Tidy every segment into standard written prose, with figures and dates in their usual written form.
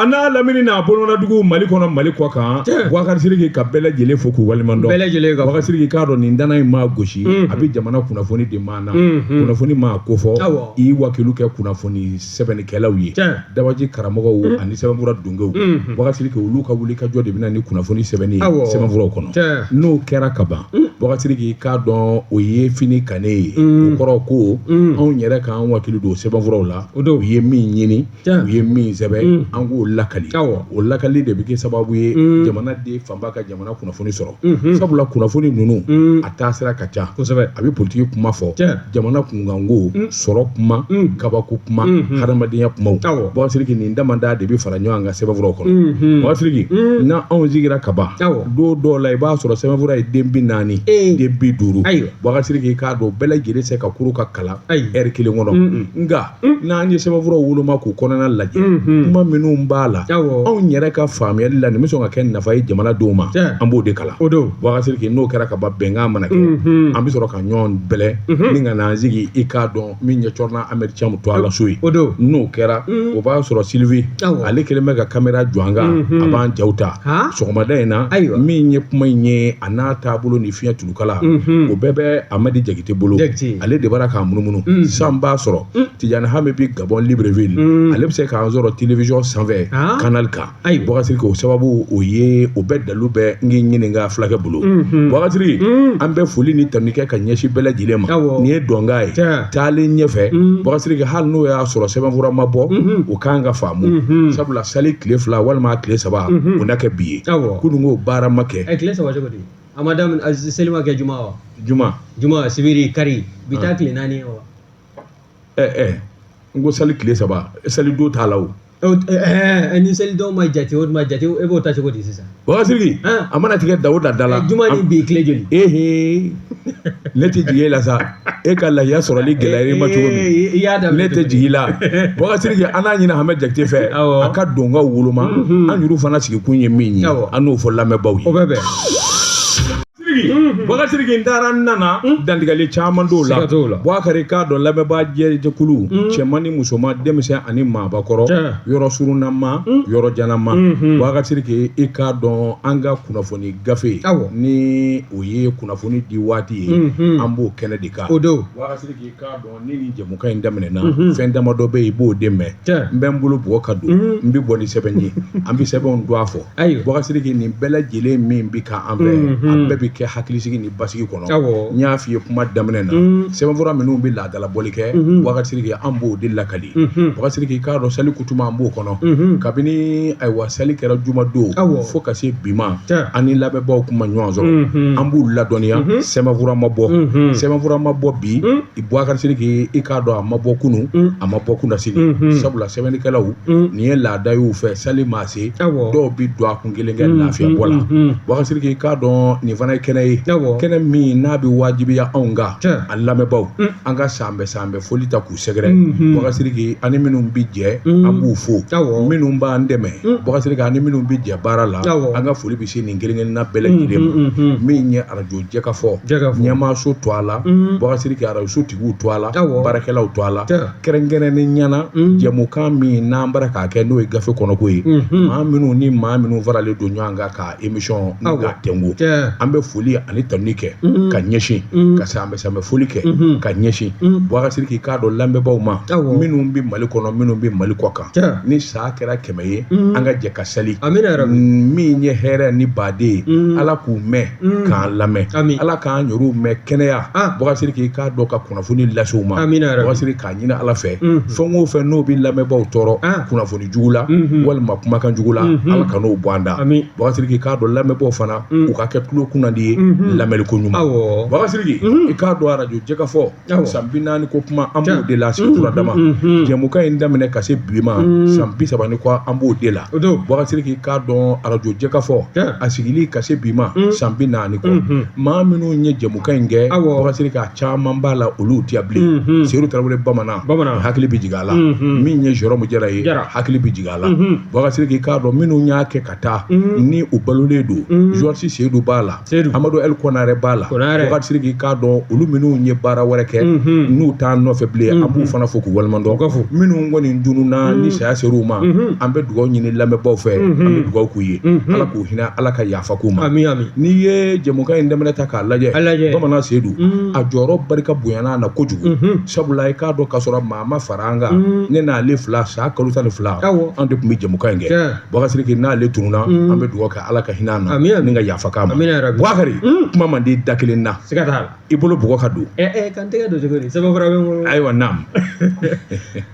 A n'a lamini n'a bolomadadugu Mali kɔnɔ Mali kɔ kan Bubakari Sidiki ka bɛɛ lajɛlen fo k'u waleɲuman dɔn bɛɛ lajɛlen ka Bubakari Sidiki k'a dɔn nin danna in maa gosi a bɛ jamana kunnafoni di maa na kunnafoni maa kofɔ i ye wakilu kɛ kunnafoni sɛbɛnnikɛlaw ye dabaji karamɔgɔw ani sɛbɛnfura donkew Bubakari Sidiki olu ka wuli ka jɔ de bɛ na ni kunnafoni sɛbɛnni ye sɛbɛnfuraw kɔnɔ n'o kɛra ka ban Bubakari Sidiki k'a dɔn o ye fini kannen ye o kɔrɔ ko anw yɛrɛ k'an wakilu don sɛbɛnfuraw la u ye min ɲini u ye min sɛbɛn an k'o lakali o lakali de bɛ kɛ sababu ye jamanaden fanba ka jamana kunnafoni sɔrɔ sabula kunnafoni ninnu a taasira ka ca kosɛbɛ a bɛ politiki kuma fɔ jamana kunkanko sɔrɔ kuma kabako kuma hadamadenya kumaw Bubakari Sidiki nin damada de bɛ fara ɲɔgɔn kan sɛbɛnfuraw kɔnɔ Bubakari Sidiki n'anw sigira ka ban don dɔw la i b'a sɔrɔ sɛbɛnfura ye den 40 den 50 Bubakari Sidiki k'a dɔn bɛɛ lajɛlen se ka kuru ka kalan ɛri kelen kɔnɔ nka n'an ye sɛbɛnfuraw woloma k'u kɔnɔna lajɛ kuma minnu b'a la anw yɛrɛ ka faamuyali la nin bɛ sɔn ka kɛ nafa ye jamanadenw ma an b'o de kalan Bubakari Sidiki n'o kɛra ka ban bɛnkan mana kɛ an bɛ sɔrɔ ka ɲɔgɔn bɛlɛ ni ka n'an sigi i k'a dɔn min ye Cɔrɔnɔ Amɛdi Camu tɔgɔ la so ye n'o kɛra o b'a sɔrɔ Sylvie ale kɛlen bɛ ka kamera jɔ an kan a b'an jaw ta sɔgɔmada in na min ye kuma in ye a n'a taabolo ni fiɲɛ tulukala o bɛɛ bɛ Amadi Jakite bolo ale de b'a k'a munumunu san b'a sɔrɔ Tijani Hami bɛ Gabon Libreville ale bɛ se k'an sɔrɔ télévision sanfɛ canal kan Bubakari Sidiki o sababu o ye o bɛɛ dalu bɛ n k'i ɲininka fulakɛ bolo Bubakari Sidiki an bɛ foli ni tanuni kɛ ka ɲɛsin bɛɛ lajɛlen ma nin ye dɔnkan ye taalen ɲɛfɛ Bubakari Sidiki hali n'o y'a sɔrɔ sɛbɛnfura ma bɔ o kan ka faamu sabula sali tile 2 walima tile 3 o na kɛ bi ye kunun ko baara ma kɛ tile 3 cogo di a ma daminɛ seli ma kɛ juma wa juma juma sibiri kari bi taa tile 4 ye wa n ko sali tile 3 sali don t'a la o ni seli don ma jate o ma jate e b'o ta cogo di sisan Bubakari Sidiki a mana tigɛ da o da da la juma ni bi tile joli ehe ne tɛ jigin e la sa e ka lahiya sɔrɔli gɛlɛyara i ma cogo min ne tɛ jigin i la Bubakari Sidiki an n'a ɲini Hamɛ Jakite fɛ a ka dɔnkaw woloma an yɛrɛ fana sigikun ye min ye an n'o fɔ lamɛnbaaw ye o bɛ bɛn Bubakari Sidiki n taara n nana dantigɛli caman t'o la Bubakari k'a dɔn lamɛnbaa jɛkulu cɛman ni musoman denmisɛn ani maabakɔrɔ yɔrɔ surunnama yɔrɔ janama Bubakari Sidiki i k'a dɔn an ka kunnafoni gafe ni o ye kunnafoni di waati ye an b'o kɛnɛ de kan o don Bubakari Sidiki i k'a dɔn ni nin jɛmukan in daminɛna fɛn damadɔ bɛ yen i b'o de mɛn n bɛ n bolo bugɔ ka don n bɛ bɔ ni sɛbɛn ye an bɛ sɛbɛnw don a fɔ Bubakari Sidiki nin bɛɛ lajɛlen min bɛ kɛ an fɛ a bɛɛ bɛ kɛ hakilisigi ni basigi kɔnɔ n y'a f'i ye kuma daminɛ na sɛbɛnfura minnu bɛ laadalabɔli kɛ Bubakari Sidiki an b'o de lakali Bubakari Sidiki k'a dɔn sali kutuma an b'o kɔnɔ kabini ayiwa sali kɛra juma don fo ka se bi ma an ni lamɛnbaaw kuma ɲɔgɔn sɔrɔ an b'u ladɔnniya sɛbɛnfura ma bɔ sɛbɛnfura ma bɔ bi Bubakari Sidiki i k'a dɔn a ma bɔ kunun a ma bɔ kunasini sabula sɛbɛnnikɛlaw nin ye laada y'u fɛ sali maa se dɔw bɛ don a kun kelen kɛ lafiya bɔ la Bubakari Sidiki i k'a dɔn nin fana ye kɛnɛ ye kɛnɛ min n'a bɛ wajibiya anw kan an lamɛnbaaw an ka sanbɛ sanbɛ foli ta k'u sɛgɛrɛ Bubakari Sidiki ani minnu bɛ jɛ an b'u fo minnu b'an dɛmɛ Bubakari Sidiki ani minnu bɛ jɛ baara la an ka foli bɛ se nin kelen kelenna bɛɛ lajɛlen ma min ye arajo jɛkafɔ ɲɛmaaso to a la Bubakari Sidiki arajo tigiw to a la baarakɛlaw to a la kɛrɛnkɛrɛnnenya na jɛmukan min n'an bara k'a kɛ n'o ye gafe kɔnɔko ye maa minnu ni maa minnu faralen don ɲɔgɔn kan ka émission k'a tɛnku an bɛ foli ani tanuni kɛ ka ɲɛsin ka sanbɛ sanbɛ foli kɛ ka ɲɛsin Bubakari Sidiki k'a dɔn lamɛnbaaw ma minnu bɛ Mali kɔnɔ minnu bɛ Mali kɔ kan ni san kɛra 100 ye an ka jɛ ka sali min ye hɛrɛ ni baden ye Ala k'u mɛn k'an lamɛn Ala k'an yɛrɛw mɛn kɛnɛya Bubakari Sidiki k'a dɔn ka kunnafoni lase u ma Bubakari Sidiki k'a ɲini Ala fɛ fɛn o fɛn n'o bɛ lamɛnbaaw tɔɔrɔ kunnafoni jugu la walima kumakan jugu la Ala kan'o bɔ an da Bubakari Sidiki k'a dɔn lamɛnbaaw fana u ka kɛ tulo kunnandi ye lamɛnliko ɲuman Bubakari Sidiki i k'a dɔn arajo jɛkafɔ san 40 ko kuma an b'o de la sigi dama jɛmukan in daminɛ ka se bi ma san 30 ni kɔ an b'o de la Bubakari Sidiki k'a dɔn arajo jɛkafɔ a sigili ka se bi ma san 40 kɔ maa minnu ye jɛmukan in kɛ Bubakari Sidiki a caman b'a la olu tɛ yan bilen Seyidu Tarawele bamanan hakili bɛ jigin a la min ye Jérôme Jara ye hakili bɛ jigin a la Bubakari Sidiki k'a dɔn minnu y'a kɛ ka taa ni u balolen don Georges Seyidu b'a la. Seyidu. Amadu El Konare b'a la, Boubacar Sidiki, k'a dɔn olu minnu ye baara wɛrɛ kɛ n'u t'an nɔfɛ bilen, an b'u fana fo k'u waleɲuman dɔn. Minnu kɔni tununna ni saya ser'u ma, an bɛ dugawu ɲini lamɛnbaaw fɛ, an bɛ dugawu k'u ye, Ala k'u hinɛ, Ala ka yafa k'u ma. N'i ye jɛmukan in daminɛ ta k'a lajɛ, Bamanan Seyidu, a jɔyɔrɔ barika bonyana na kojugu, sabula i k'a dɔn k'a sɔrɔ maa ma fara an kan, ne n'ale fila san kalo 12 an de tun bɛ jɛmukan in kɛ. Boubacar Sidiki, n'ale tununna, an bɛ dugawu kɛ Ala ka hinɛ a na ni ka yafa k'a ma. Boubacar, kuma man di da kelen na, i bolo bugɔ ka don. Kan tɛgɛ don cogo di? Sɛbɛnfura bɛ n bolo. Ayiwa, naam.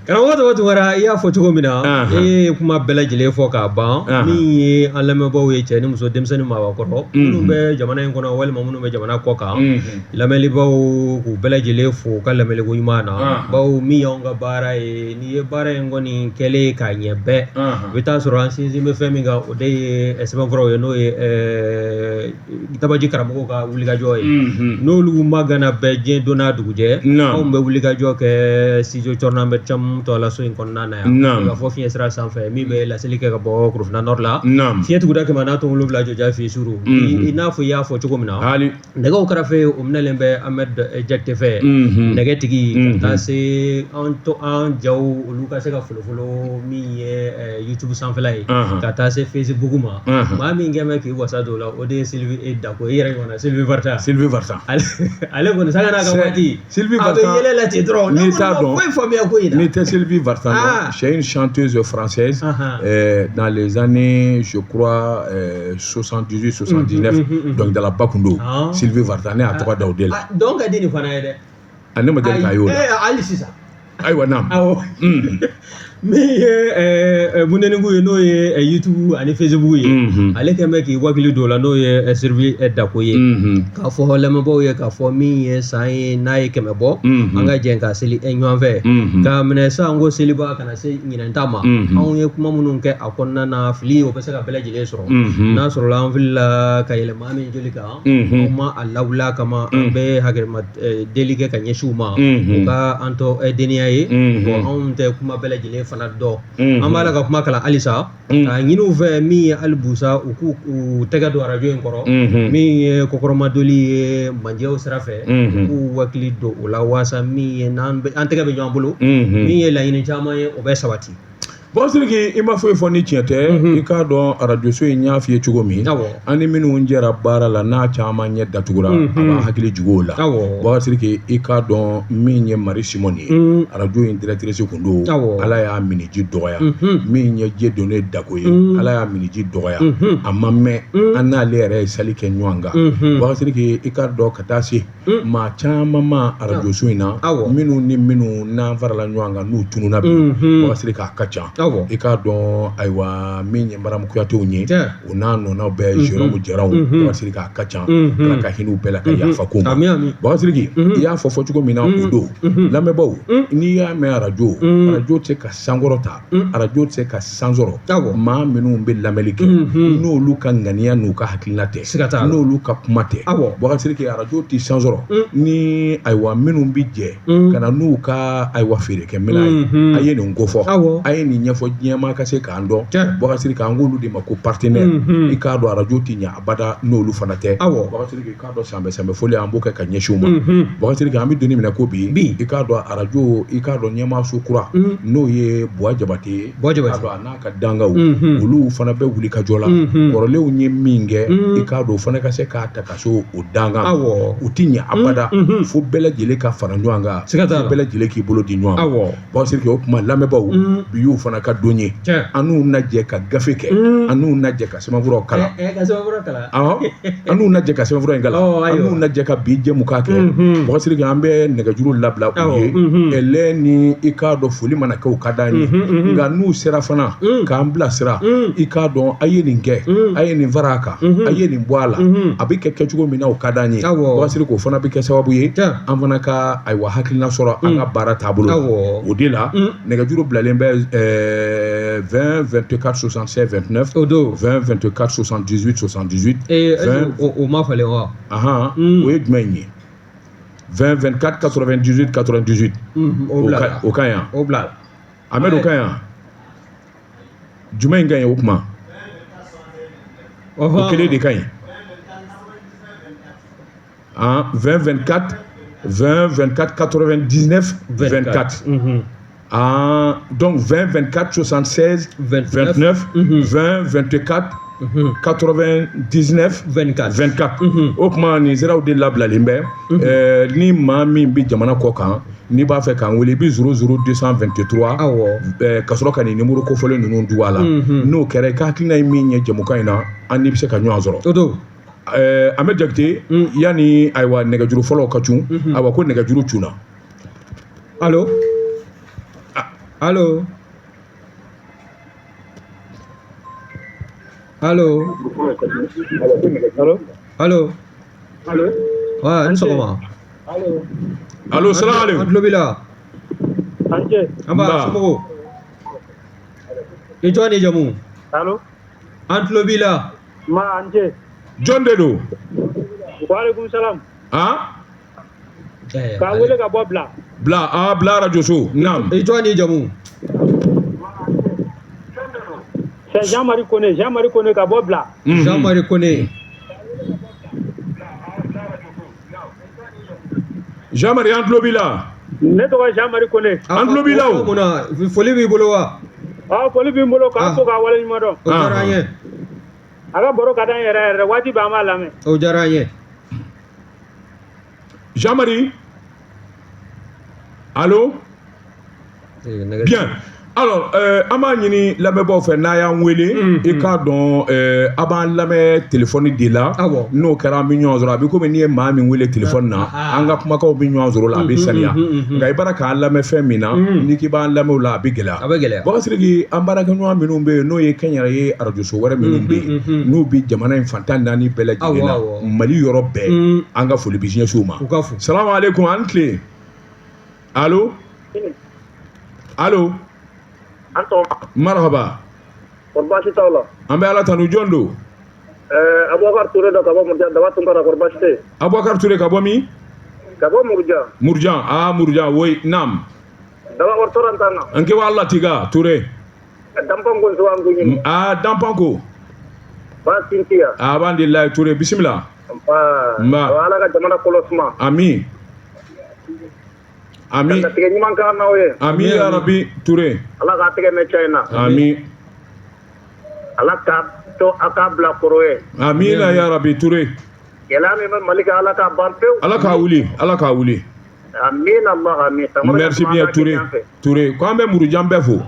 Karamɔgɔ Tɔgɔ Tunkara, i y'a fɔ cogo min na, e ye kuma bɛɛ lajɛlen fɔ k'a ban. Min ye an lamɛnbaaw ye, cɛ ni muso, denmisɛnnin, maabakɔrɔ, minnu bɛ jamana in kɔnɔ walima minnu bɛ jamana kɔ kan, lamɛnlibaaw, k'u bɛɛ lajɛlen fo u ka lamɛnliko ɲuman na. Bawo min y'anw ka baara ye, n'i ye baara in kɔni kɛlen k'a ɲɛ bɛɛ, i bɛ taa sɔrɔ an sinsin bɛ fɛn min kan, o de ye sɛbɛnfuraw ye, n'o ye tabaji karamɔgɔw ka wulikajɔ ye. N'olu ma gana bɛɛ diɲɛ don n'a dugujɛ, anw bɛ wulikajɔ kɛ studio Thierno Ahmed Thiam tɔgɔlaso in kɔnɔna na yan, ka fɔ fiɲɛ sira sanfɛ min bɛ laseli kɛ ka bɔ Korofina Nord la, fiɲɛ tuguda 104.7 jɔja fiye suru. I n'a fɔ i y'a fɔ cogo min na, nɛgɛw karafe o minɛlen bɛ Ahmed Jakite fɛ, nɛgɛtigi, ka taa se an to an jaw olu ka se ka folofolo min ye YouTube sanfɛla ye, ka taa se Facebook ma. Maa min kɛn bɛ k'i wasa don o la, o de ye Sylvie Dako, i yɛrɛ ɲɔgɔnna Sylvie Varta. Sylvie Varta. Ale kɔni sanga n'a ka waati. Sylvie Varta. A bɛ yɛlɛ la ten dɔrɔn. N'i t'a dɔn. Foyi faamuya ko in na. N'i tɛ Sylvie Varta dɔn, c'est une chanteuse française dans les années, je crois, 78 79, dɔnkilidalaba kun don. Sylvie Varta, ne y'a tɔgɔ da o de la. Dɔn ka di nin fana ye dɛ. A ne ma deli k'a ye o la. Hali sisan. Ayiwa, naam. Awɔ. Min ye Munɛniku ye, n'o ye YouTube ani Facebook ye, ale kɛn bɛ k'i wakili don o la, n'o ye Sylvie Dako ye. K'a fɔ lamɛnbaaw ye k'a fɔ min ye san ye n'a ye 100 bɔ, an ka jɛn ka seli ɲɔgɔn fɛ. K'a minɛ san ko seliba ka na se ɲinɛn ta ma, anw ye kuma minnu kɛ a kɔnɔna na, fili o bɛ se ka bɛɛ lajɛlen sɔrɔ. N'a sɔrɔla an filila ka yɛlɛ maa min joli kan, anw ma a lawuli kama, an bɛ hakɛma deli kɛ ka ɲɛsin u ma, u ka an to deniya ye. Bon, anw tɛ kuma bɛɛ lajɛlen fana dɔn, an b'a la ka kuma kalan halisa, k'a ɲini u fɛ min ye hali busa u k'u tɛgɛ don arajo in kɔrɔ, min ye kɔkɔrɔmadoli ye manjɛw sira fɛ, u k'u wakili don o la, waasa min ye n'an an tɛgɛ bɛ ɲɔgɔn bolo, min ye laɲini caman ye, o bɛ sabati. Bon, Sidiki, i ma foyi fɔ ni tiɲɛ tɛ. I k'a dɔn arajoso in, y'a f'i ye cogo min, an ni minnu jɛra baara la, n'a caman ɲɛ datugura, a b'a hakili jigin o la. Boubacar Sidiki, i k'a dɔn min ye Marie Simone ye, arajo in directrice kun don, Ala y'a miniji dɔgɔya. Min ye Dieudonné Dako ye, Ala y'a miniji dɔgɔya, a ma mɛn an n'ale yɛrɛ ye sali kɛ ɲɔgɔn kan. Boubacar Sidiki, i k'a dɔn ka taa se maa caman ma arajoso in na, minnu ni minnu n'an farala ɲɔgɔn kan, n'u tununna bi, Boubacar Sidiki, a ka ca. I k'a dɔn, ayiwa, min ye Maramu Kuyatew ye, o n'a nɔnaw bɛɛ, Jérôme Jaraw, Boubacar Sidiki, a ka ca. Ala ka hinɛ u bɛɛ la ka yafa k'u ma. Boubacar Sidiki, i y'a fɔ cogo min na, o don. Lamɛnbaaw, n'i y'a mɛn arajo, arajo tɛ se ka sankɔrɔta, arajo tɛ se ka san sɔrɔ, maa minnu bɛ lamɛnli kɛ, n'olu ka ŋaniya n'u ka hakilina tɛ, n'olu ka kuma tɛ. Boubacar Sidiki, arajo tɛ san sɔrɔ ni, ayiwa, minnu bɛ jɛ ka na n'u ka, ayiwa, feerekɛminɛn ye, a ye nin ko fɔ, a ye nin ɲɛfɔ diɲɛmaa ka se k'an dɔn. Boubacar Sidiki, an k'olu de ma ko partenaire. I k'a dɔn arajo tɛ ɲɛ abada n'olu fana tɛ. Boubacar Sidiki, i k'a dɔn sanbɛ sanbɛ foli an b'o kɛ ka ɲɛsin u ma. Boubacar Sidiki, an bɛ don min na ko bi, i k'a dɔn arajo, i k'a dɔn ɲɛmaaso kura, n'o ye Buwa Jabate ye, a n'a ka dangaw, olu fana bɛ wuli ka jɔ la. Kɔrɔlenw ye min kɛ, i k'a dɔn o fana ka se k'a ta ka so o dangan. U tɛ ɲɛ abada fo bɛɛ lajɛlen ka fara ɲɔgɔn kan, fo bɛɛ lajɛlen k'i bolo di ɲɔgɔn ma. Boubacar Sidiki, o tuma lamɛnbaaw, bi y'u fana ka don ye, an n'u na jɛ ka gafe kɛ, an n'u na jɛ ka sɛbɛnfuraw kalan, an n'u na jɛ ka sɛbɛnfura in kalan, an n'u na jɛ ka bi jɛmukan kɛ. Boubacar Sidiki, an bɛ nɛgɛjuru labila u ye ɛlɛ ni i k'a dɔn foli mana kɛ, u ka d'an ye. Nka n'u sera fana k'an bilasira, i k'a dɔn a ye nin kɛ, a ye nin fara a kan, a ye nin bɔ a la, a bɛ kɛ kɛcogo min na, o ka d'an ye. Boubacar Sidiki, o fana bɛ kɛ sababu ye an fana ka, ayiwa, hakilina sɔrɔ an ka baara taabolo la. O de la nɛgɛjuru bilalen bɛ 20 24 76 29, o don 20 24 78 78. O ma falen wa? Ahan, o ye jumɛn ye? 20 24 98 98. O ka ɲi yan. O bila. Ahmed, o ka ɲi yan. Jumɛn in ka ɲi o kuma? O kelen de ka ɲi. 20 24 20 24 99 24. Ah, donc 20 24 76 29, 29 20 24 99 24. 24. O tuma nin siraw de labilalen bɛ. Ni maa min bɛ jamana kɔ kan, n'i b'a fɛ k'an wele, i bɛ 00 223 ka sɔrɔ ka nin numéro kofɔlen ninnu dugu a la. N'o kɛra, i ka hakilina ye min ye jɛmukan in na, an n'i bɛ se ka ɲɔgɔn sɔrɔ. O don. Ahmed Jakite, yanni ayiwa nɛgɛjuru fɔlɔw ka cun, ayiwa ko nɛgɛjuru cunna. Allo, allo, allo, allo, allo. Wa, ni sɔgɔma. Allo, salam An aleykum. tulo b'i la. An cɛ. An b'a Nba. somɔgɔw? I tɔgɔ n'i jamu? Allo. An tulo b'i la. Ma, an cɛ. Jɔn de don? Waaleykum salam. Ah. K'a wele ka bɔ Bila. Bila, ah, Bila radio so. Naam. I tɔgɔ n'i jamu? C'est Jean-Marie Koné, Jean-Marie Koné ka bɔ Bila. Jean-Marie Koné. Jean-Marie, an tulo b'i la. Ne tɔgɔ ye Jean-Marie Koné. An tulo b'i la o. Mun na, foli b'i bolo wa? Awɔ, foli b'i n bolo k'a fo k'a waleɲuman dɔn. O diyara an ye. A ka baro ka d'an yɛrɛ yɛrɛ, waati bɛɛ an b'a lamɛn. O diyara an ye. Jean-Marie. Allô? Bien. Alors, an b'a ɲini lamɛnbaaw fɛ, n'a y'an wele, i k'a dɔn a b'an lamɛn téléphone de la. N'o kɛra, an bɛ ɲɔgɔn sɔrɔ. A bɛ komi n'i ye maa min wele téléphone na, an ka kumakanw bɛ ɲɔgɔn sɔrɔ o la, a bɛ saniya. Nka i b'ara k'an lamɛn fɛn min na, n'i k'i b'an lamɛn o la, a bɛ gɛlɛya. A bɛ gɛlɛya. Bɔkari Sidiki, an baarakɛɲɔgɔn minnu bɛ yen, n'o ye kɛnyɛrɛye arajoso wɛrɛ minnu bɛ yen, n'u bɛ jamana in fan 14 bɛɛ lajɛlen na, Mali yɔrɔ bɛɛ, an ka foli bɛ ɲɛsin u ma. U ka fo. Salamu aleykum, an tile. Allo? Allo? Marhaba. Kɔri baasi t'aw la? An bɛ Ala tanu, jɔn don? Abubakar Ture don ka bɔ Murujan, Daba Tunkara, kɔri baasi tɛ yen? Abubakar Ture ka bɔ min? Ka bɔ Murujan. Murujan, ah Murujan, oui, naam. Daba kɔri tɔɔrɔ t'an na. N kɛ wa Allah tiga, Ture. Danpanko nso an ko ɲini. Ah, Danpanko. Baasi tɛ yan. Alhamdulilayi, Ture, bisimila. Nba. Ala ka jamana kɔlɔ suma. Ami. Ami. Ka tigɛ ɲuman k'an n'aw ye. Ami ya Rabbi, Ture. Ala k'a tɛgɛ mɛn cɛ in na. Ami. Ala k'a to a k'a bila kɔrɔ ye. Amina ya Rabbi, Ture. Gɛlɛya min bɛ Mali kan, Ala k'a ban pewu. Ala k'a wuli, Ala k'a wuli. Amina Allah, amin. Merci bien, Ture. Ture, ko an bɛ Murujan bɛɛ fo.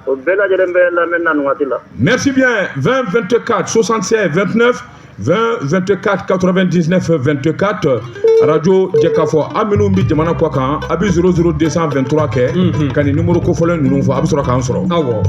O bɛɛ lajɛlen bɛ lamɛn na nin waati la. Merci bien. 20 24 76 29 20 24 99 24, radio Jɛkafɔ. An minnu bɛ jamana kɔ kan, a bɛ 00 223 kɛ ka nin numéro kofɔlen ninnu fɔ, a bɛ sɔrɔ k'an sɔrɔ. Awɔ.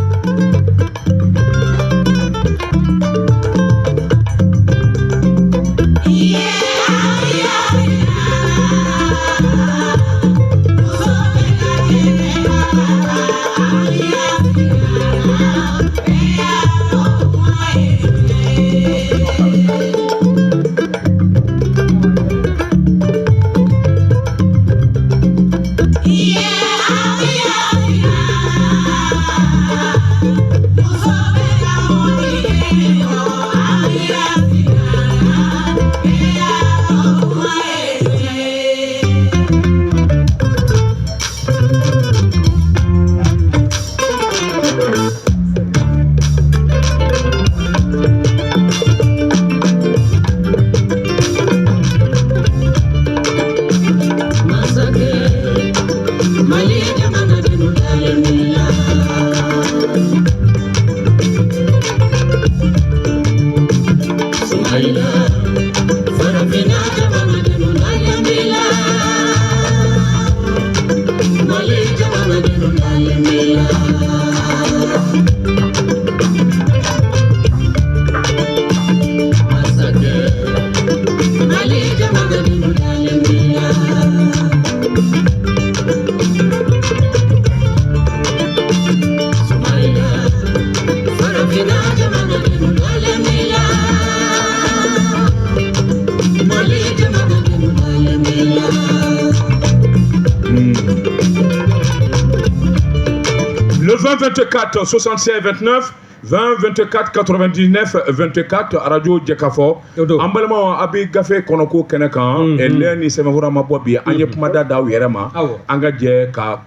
Le 20 24 76 29 20 24 99 24, radio Jɛkafɔ. An balimaw, a bɛ gafe kɔnɔko kɛnɛ kan. Lɛ ni sɛbɛnfura ma bɔ bi, an ye kumada d'aw yɛrɛ ma, an ka jɛ ka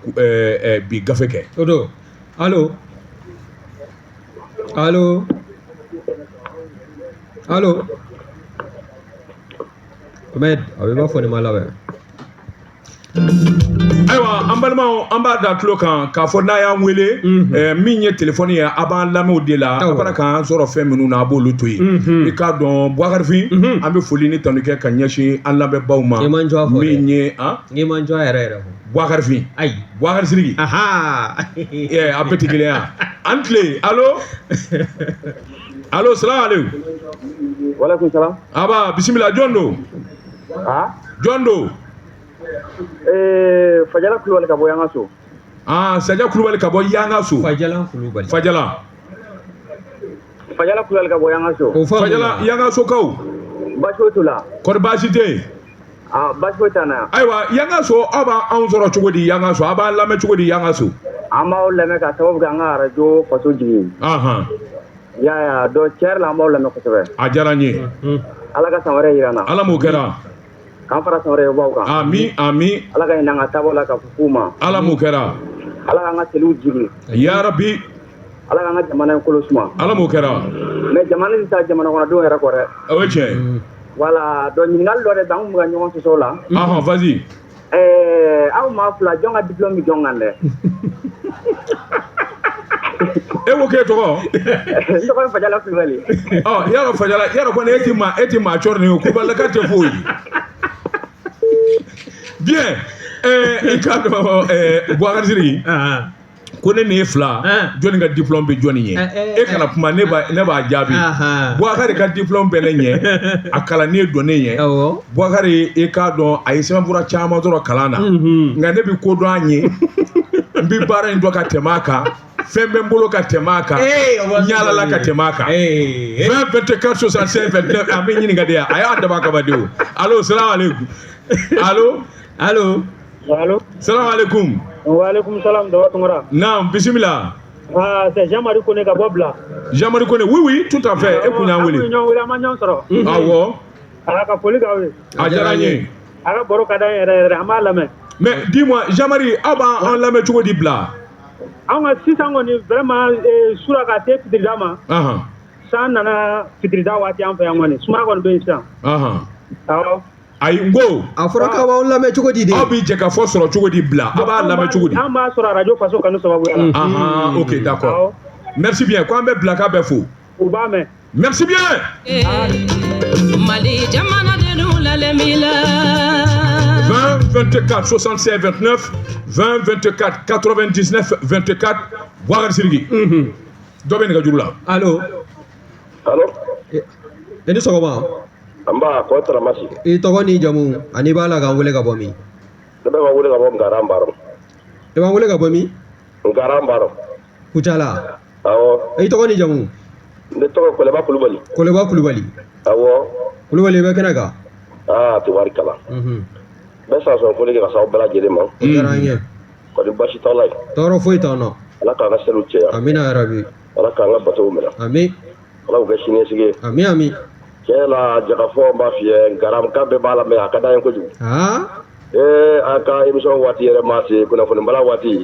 bi gafe kɛ. O don. Allo, allo, allo. Ahmed, a bɛ b'a fɔ nin ma labɛn. Ayiwa, an balimaw, an b'a da tulo kan k'a fɔ n'a y'an wele, min ye telefɔni ye, a b'an lamɛn o de la. A bɔra k'an sɔrɔ fɛn minnu na, a b'olu to yen. I k'a dɔn, Buwakarifin, an bɛ foli ni tanu kɛ ka ɲɛsin an lamɛnbaaw ma. Min ye N'i ma jɔ a yɛrɛ yɛrɛ fɔ. Buwakarifin. Ayi. Buwakari Sidiki. A bɛɛ tɛ kelen ye. An tile. Allo, allo, salamu aleykum. Walekum salam. Aba, bisimila, jɔn don? Jɔn don? Fajala Kulubali ka bɔ Yangaso. Ah, Saja Kulubali ka bɔ Yangaso. Fajala Kulubali. Fajala. Fajala Kulubali ka bɔ Yangaso. Fajala, Yangasokaw. Baasi foyi t'u la. Kɔri baasi tɛ yen? Ah, baasi foyi t'an na. Ayiwa, Yangaso, aw b'anw sɔrɔ cogo di Yangaso? Aw b'an lamɛn cogo di Yangaso? An b'aw lamɛn ka sababu kɛ an ka arajo faso jigin. Ya ya, donc tiɲɛ yɛrɛ la, an b'aw lamɛn kosɛbɛ. A diyara n ye. Ala ka san wɛrɛ yira an na. Ala m'o kɛra. K'an fara san wɛrɛ baw kan. Ami, ami. Ala ka hinɛ an ka taabolo la ka f'u ma. Ala m'o kɛra. Ala k'an ka seliw jigin. Ya Rabbi. Ala k'an ka jamana in kolo suma. Ala m'o kɛra. Mais jamana in ta jamana kɔnɔdenw yɛrɛ kɔ dɛ. O ye tiɲɛ ye. Voilà, donc ɲininkali dɔ de bɛ an kun bɛ ka ɲɔgɔn sɔsɔ o la. Ahɔn, vas-y. Aw maa fila, jɔn ka diplôme bɛ jɔn kan dɛ? E ko k'e tɔgɔ? N tɔgɔ ye Fajala Kulubali. Ɔ, yarɔ Fajala, yarɔ kɔni e ti maa cɔri nin ye, Kulubalilaka tɛ foyi. Bien, i k'a dɔn, Boubacar Sidiki, ko ne ni e fila, jɔnni ka diplôme bɛ jɔnni ɲɛ? E kana kuma, ne b'a jaabi. Boubacar ka diplôme bɛ ne ɲɛ, a kalannen don ne ɲɛ. Boubacar, i k'a dɔn, a ye sɛbɛnfura caman sɔrɔ kalan na, nka ne bɛ ko dɔn a ɲɛ, n bɛ baara in dɔn ka tɛmɛ a kan, fɛn bɛ n bolo ka tɛmɛ a kan, n yaalala ka tɛmɛ a kan. 20 24 65 29, an bɛ ɲininka de, a y'a daba kaba de o. Allo, salam aleykum. Allo. Allo. Allo. Salam aleykum. Waaleykum salam, Daba Tunkara. Naam, bisimila. Ah, c'est Jean-Marie Kone ka bɔ Bila. Jean-Marie Kone, oui, tout à fait. E kun y'an wele. An kun ye ɲɔgɔn wele, an ma ɲɔgɔn sɔrɔ. Awɔ. A ka foli k'aw ye. A diyara n ye. A ka baro ka d'an ye yɛrɛ yɛrɛ, an b'a lamɛn. Mais dis-moi, Jean-Marie, aw b'an lamɛn cogo di Bila? An ka sisan kɔni, vraiment, sura ka se fitirida ma. San nana fitirida waati an fɛ yan kɔni, sumaya kɔni bɛ yen sisan. Awɔ. Ayi, n ko. A fɔra k'aw b'aw lamɛn cogo di de? Aw b'i jɛ ka fɔ sɔrɔ cogo di Bila? Aw b'a lamɛn cogo di? An b'a sɔrɔ arajo Faso Kanu sababuya la. Ahan, ok, d'accord. Merci bien. Ko an bɛ Bila k'a bɛɛ fo. U b'a mɛn. Merci bien. Mali jamana denw lalɛmi la. 20 24 76 29, 20 24 99 24. Boubacar Sidiki. Dɔ bɛ nɛgɛjuru la. Allo. Allo. I ni sɔgɔma. An b'a kɔ taramasi. I tɔgɔ n'i jamu ani i b'a la k'an wele ka bɔ min? Ne bɛ ka wele ka bɔ Ngaran Baro. I b'an wele ka bɔ min? Ngaran Baro. Kucala. Awɔ. I tɔgɔ n'i jamu? Ne tɔgɔ Kɔlɛba Kulubali. Kɔlɛba Kulubali. Awɔ. Kulubali, i bɛ kɛnɛ kan. Aa, tubarikala. N bɛ sansɔn foli kɛ ka s'aw bɛɛ lajɛlen ma. O diyara an ye. Kɔni baasi t'aw la yen? Tɔɔrɔ foyi t'an na. Ala k'an ka seliw cɛya. Amina yarabi. Ala k'an ka batow minɛ. Ami. Ala k'u kɛ siniɲɛsigi ye. Ami, ami. Tiɲɛ yɛrɛ la, Jɛkafɔ, n b'a f'i ye, Ngaranka bɛɛ b'a lamɛn, a ka d'an ye kojugu. Ee, an ka émission waati yɛrɛ ma se kunnafoni bala waati.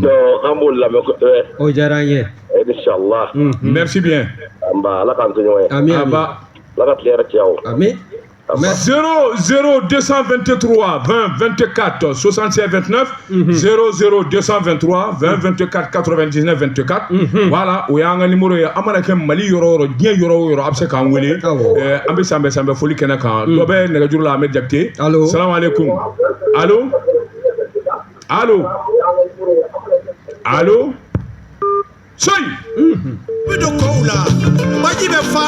Donc an b'o lamɛn kosɛbɛ. O diyara an ye. Inchallah. Merci bien. An ba, Ala k'an to ɲɔgɔn ye. Ami, ami. Aba. Ala ka tile yɛrɛ cɛya o. Ami. 0 0 223 20 24 76 29, 0 0 223 20 24 99 24. Voilà, o y'an ka numéro ye. An mana kɛ Mali yɔrɔ o yɔrɔ, diɲɛ yɔrɔ o yɔrɔ, a bɛ se k'an wele. An bɛ sanbɛ sanbɛ foli kɛnɛ kan. Dɔ bɛ nɛgɛjuru la, Ahmed Jakite. Allo. Salam aleykum. Allo, allo, allo, soyi. Bɛ don kɔw la, baji bɛ fa,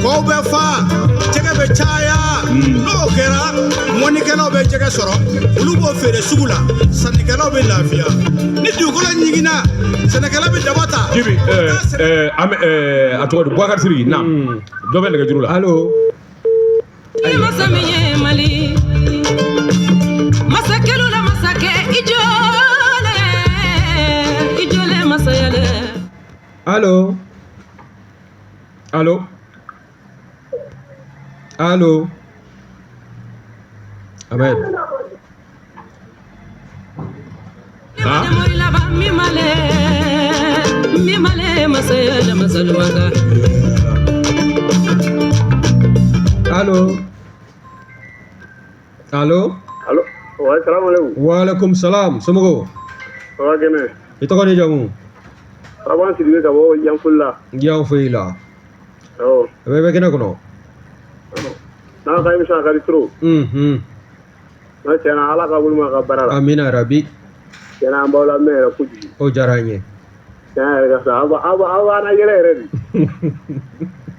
kɔw bɛ fa, jɛgɛ bɛ caya. N'o kɛra, mɔnikɛlaw bɛ jɛgɛ sɔrɔ, olu b'o feere sugu la, sannikɛlaw bɛ lafiya. Ni dugukolo ɲiginna, sɛnɛkɛla bɛ daba ta. Jibi, an bɛ a tɔgɔ di, Boubacar Sidiki na, dɔ bɛ nɛgɛjuru la. Allo. Ni masa min ye Mali masakɛlu la masakɛ, i jɔlen, i jɔlen masaya lɛ. Allo, allo, allo. Ahmed. Allo, allo. Allo. Wa salaam aleykum. Wa aleykum salam. Somɔgɔw? Ça va kɛnɛ? I tɔgɔ ni jamu? Araban Sidibe ka bɔ Yanfolila. Yanfolila. Awɔ. A bɛɛ bɛ kɛnɛ kɔnɔ. N'a ka émission a ka di trop. N'a tiɲɛna Ala ka wuli ma ka baara la. Amina rabi. Tiɲɛna an b'aw lamɛn yɛrɛ kojugu. O diyara an ye. Tiɲɛ yɛrɛ ka fisa aw b'an yɛrɛ yɛrɛ de.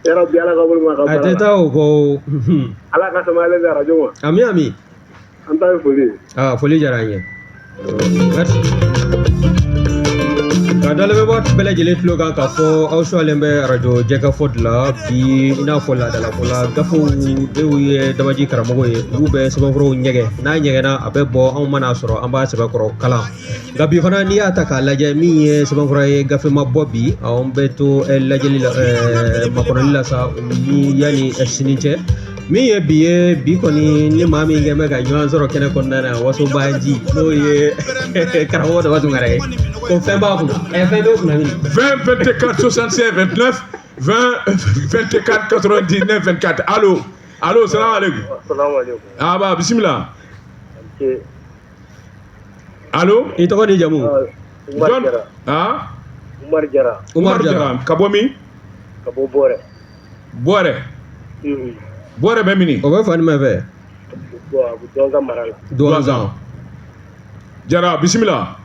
Yarabi Ala ka wuli ma ka baara la. A tɛ taa o kɔ o. Ala ka samayɛlɛ di arajo ma. Ami ami. An ta ye foli ye. Aa foli diyara an ye. Merci. Ka dalamɛnbaa bɛɛ lajɛlen tulo kan k'a fɔ aw suwalen bɛ arajo jɛkafɔ de la bi i n'a fɔ laadalako la gafew denw ye dabaji karamɔgɔ ye olu bɛ sɛbɛnfuraw ɲɛgɛn n'a ɲɛgɛnna a bɛ bɔ anw mana sɔrɔ an b'a sɛbɛkɔrɔ kalan nka bi fana n'i y'a ta k'a lajɛ min ye sɛbɛnfura ye gafe ma bɔ bi anw bɛ to lajɛli la makɔnɔli la sa ni yanni sini cɛ min ye bi ye bi kɔni ni maa min kɛn bɛ ka ɲɔgɔn sɔrɔ kɛnɛ kɔnɔna na wasobaji n'o ye karamɔgɔ Daba Tunkara ye ko fɛn b'a kunna fɛn b'e kunna min 20 24 76 29 20 24 99 24. Allo, allo, salam aleykum. Salam aleykum. Ah bah bisimila. Allo. I tɔgɔ ni jamu? Umar Jara. Ah? Umar Jara. Umar Jara. Ka bɔ min? Ka bɔ Bɔrɛ. Bɔrɛ. Bɔrɛ bɛ min? O bɛ fan jumɛn fɛ? Duwanzan mara la. Duwanzan. Jara bisimila.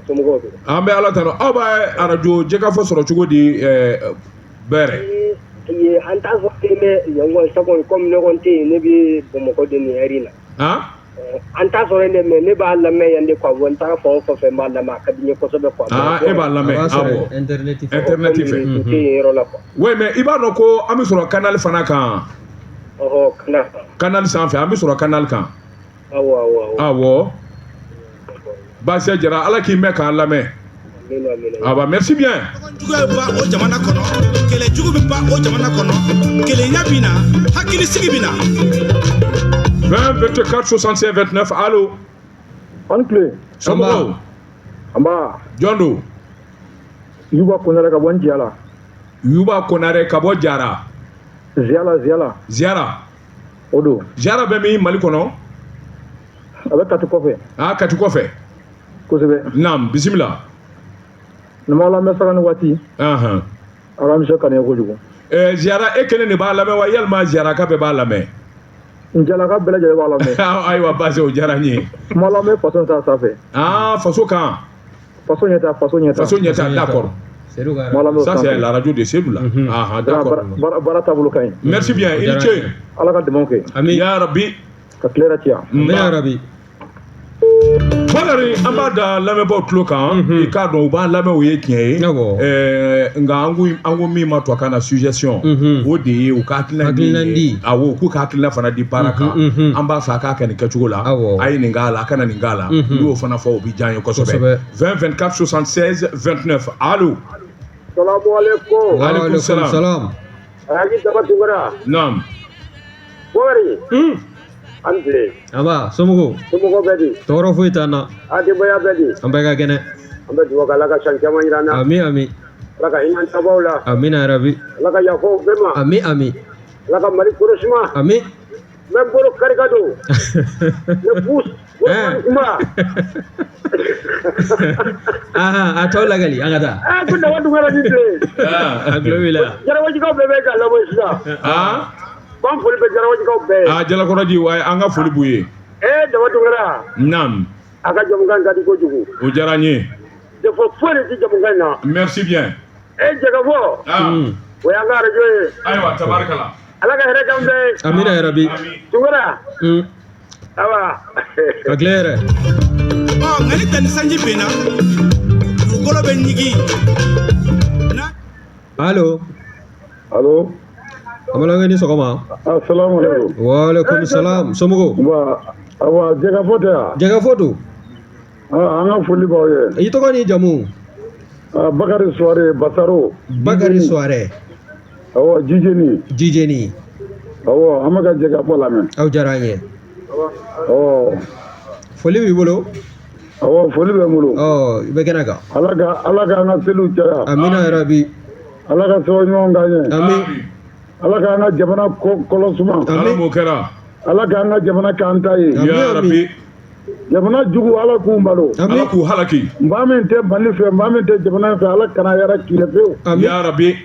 Somɔgɔw don? An bɛ Ala tanu. Aw bɛ arajo jɛkafɔ sɔrɔ cogo di Bɛrɛ? An t'a sɔrɔ yen yan kɔni komi ne kɔni tɛ yen ne bɛ Bamakɔ de nin heure in na. An t'a sɔrɔ yen dɛ mais ne b'a lamɛn yan de quoi n taara fan o fan fɛ n b'a lamɛn a ka di n ye kosɛbɛ quoi. Ah e b'a lamɛn awɔ. Internet fɛ. Internet fɛ. N tɛ yen yɔrɔ la quoi. Oui mais i b'a dɔn ko an bɛ sɔrɔ canal fana kan. Ɔhɔ canal. Canal sanfɛ an bɛ sɔrɔ canal kan. Awɔ awɔ awɔ. Awɔ. Baasi Jara Ala k'i mɛn k'an lamɛn. Ah bah merci bien. Juguya bɛ ban o jamana kɔnɔ, kɛlɛ jugu bɛ ban o jamana kɔnɔ, kelenya bɛ na, hakilisigi bɛ na. 20 24 65 29. Allo. An tile. Somɔgɔw? Nba. Jɔn don? Yuba Konare ka bɔ Jiyala. Yuba Konare ka bɔ Jara. Ziyala Ziyala. Ziyara. O don. Ziyara bɛ min Mali kɔnɔ? A bɛ Kati kɔfɛ. Ah Kati kɔfɛ. Kosɛbɛ. Naam bisimila. Nin b'aw lamɛn sanga ni waati. Ahan. Aw ka émission ka di n ye kojugu. Ziyara e kelen de b'a lamɛn wa yalima Ziyaraka bɛɛ b'a lamɛn? N Jalaka bɛɛ lajɛlen b'a lamɛn. Ayiwa baasi o diyara n ye. N b'a lamɛn faso ta sanfɛ. Ah faso kan. Faso ɲɛta faso ɲɛta. Faso ɲɛta d'accord. Ça c'est la radio de Seydou là. Ah d'accord. Baara taabolo ka ɲi. Merci bien i ni ce. Ala ka dɛmɛ kɛ. Ami. Ya Rabbi. Ka tile yɛrɛ ci yan. Ya Rabbi. Bakari an b'a da lamɛnbaaw tulo kan i k'a dɔn u b'an lamɛn o ye tiɲɛ ye nka an ko min ma tubabukan na suggestion o de ye u ka hakilina di awɔ k'u ka hakilina fana di baara kan an b'a fɛ a k'a kɛ nin kɛcogo la a ye nin k'a la a kana nin k'a la n'u y'o fana fɔ o bɛ diya an ye kosɛbɛ 20 24 76 29. Allo. Salamu aleykum. Aleykum salam. Alhaji Daba Tunkara. Naam. Bakari. An tile. Aba somɔgɔw? Somɔgɔw bɛ di? Tɔɔrɔ foyi t'an na. A denbaya bɛ di? An bɛɛ ka kɛnɛ. An bɛ dugawu kɛ Ala ka san caman yira an na. Ami ami. Ala ka hinɛ an tabaw la. Amina yarabi. Ala ka yafa u bɛɛ ma. Ami ami. Ala ka Mali kolo suma. Ami. N bɛ n bolo kari ka don. Ne pousse. Kuma. Aha a tɔ lagali an ka taa. Aa ko Daba Tunkara ni tile. A tulo b'i la. Jarawajikaw bɛɛ bɛ ka labɔ sisan. Ah. K'an foli bɛ Jarawajikaw bɛɛ ye. Ah Jalakɔrɔji wa an ka foli b'u ye. Daba Tunkara. Naam. A ka jamukan ka di kojugu. O diyara n ye. Défaut foyi de tɛ jamukan in na. Merci bien. Jɛkafɔ. O y'an ka arajo ye. Ayiwa tabarikala. Ala ka hɛrɛ k'an bɛɛ ye. Amina yarabi. Tunkara. Awa. Ka tile hɛrɛ. Ɔ nka ni danni sanji benna dugukolo bɛ ɲigin. Allo. Allo. An balimakɛ ni sɔgɔma. Asalamu aleykum. Wa aleykum salam. Somɔgɔw? Nba awa jɛkafɔ tɛ wa? Jɛkafɔ don. An ka foli b'aw ye. I tɔgɔ n'i jamu? Bakari Souare Basaro. Bakari Souare. Awɔ, Jijeni. Jijeni. Awɔ, an bɛ ka jɛkafɔ lamɛn. Aw diyara an ye. Awɔ. Foli b'i bolo? Awɔ, foli bɛ n bolo. Ɔ, i bɛ kɛnɛ kan. Ala k'an ka seliw caya. Amina yarabi. Ala ka sababu ɲuman k'an ye. Amin. Ala k'an ka jamana kɔlɔ suma. Ala m'o kɛra. Ala k'an ka jamana k'an ta ye. Ya Rabbi. Jamana jugu Ala k'u malo. Ala k'u halaki. Maa min tɛ Mali fɛ, maa min tɛ jamana in fɛ, Ala kana yɛrɛ kile pewu. Ya Rabbi.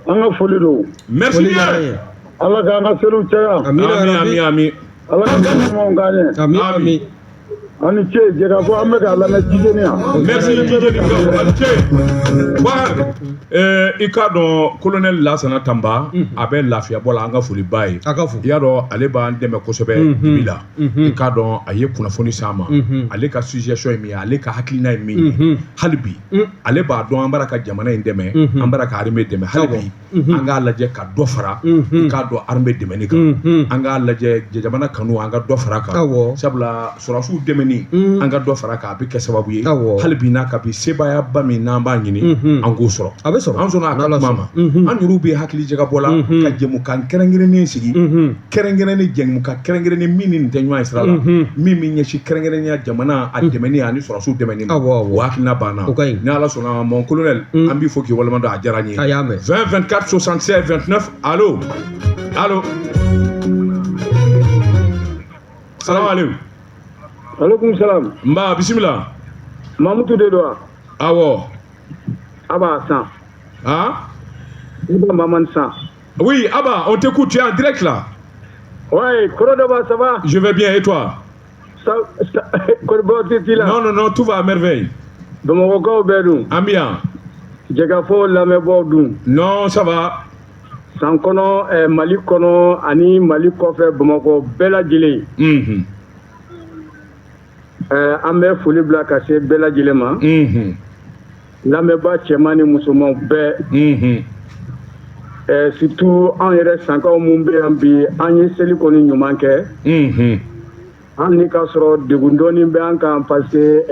An ka foli don. Merci bien. Ala k'an ka seliw caya. Amina ami ami. Ala ka ɲumanw k'an ye. Ami ami. Aw ni ce, jɛkafɔ an bɛ k'a lamɛn Jijeni yan. Merci Jijeni aw ni ce. Bakari, i k'a dɔn colonel Lasana Tanba a bɛ lafiyabɔ la, an ka foli b'a ye. A ka fo. I y'a dɔn ale b'an dɛmɛ kosɛbɛ dibi la. I k'a dɔn a ye kunnafoni s'an ma. Ale ka suggestion ye min ye, ale ka hakilina ye min ye. Hali bi ale b'a dɔn an b'ara ka jamana in dɛmɛ, an b'ara ka armée dɛmɛ. Hali bi an k'a lajɛ ka dɔ fara i k'a dɔn armée dɛmɛni kan. An k'a lajɛ jamana kanu, an ka dɔ fara kan. Sabula sɔrɔdasiw dɛmɛni, an ka dɔ fara kan, a bɛ kɛ sababu ye. Hali bi n'a ka bi sebaayaba min n'an b'a ɲini, an k'o sɔrɔ. A bɛ sɔrɔ. An sɔnna a ka kuma ma. An yɛrɛw bɛ hakili jagabɔ la ka jɛmukan kɛrɛnkɛrɛnnen sigi. Kɛrɛnkɛrɛnnen jɛmukan kɛrɛnkɛrɛnnen min ni nin tɛ ɲɔgɔn ye sira la. Min bɛ ɲɛsin kɛrɛnkɛrɛnnenya jamana a dɛmɛni ani sɔrɔdasiw dɛmɛni ma. O hakilina banna. Ni Ala sɔnna, mon colonel, an b'i fo k'i waleɲuman dɔn, a diyara n ye. A y'a mɛn. 20 24 76 29. Allo, allo. Salam aleykum. Aleykum salam. Nba, bisimila. Mamutu de don wa? Awɔ. Aba San. Hein? Aba Maman San. Oui, Aba, on t'écoute, tu es en direct là. Ouais, Korodaba, ça va? Je vais bien, et toi? Ça, ça, Non, non, non, tout va à merveille. Bamakɔkaw bɛɛ dun? An bɛ yan. Jɛkafɔ lamɛnbaaw dun? Non, ça va. San kɔnɔ, Mali kɔnɔ ani Mali kɔfɛ, Bamakɔ bɛɛ lajɛlen. An bɛ foli bila ka se bɛɛ lajɛlen ma. Lamɛnbaa cɛman ni musoman bɛɛ. Surtout an yɛrɛ sankaw mun bɛ yan bi, an ye seli kɔni ɲuman kɛ. Hali ni k'a sɔrɔ degun dɔɔni bɛ an kan, parce que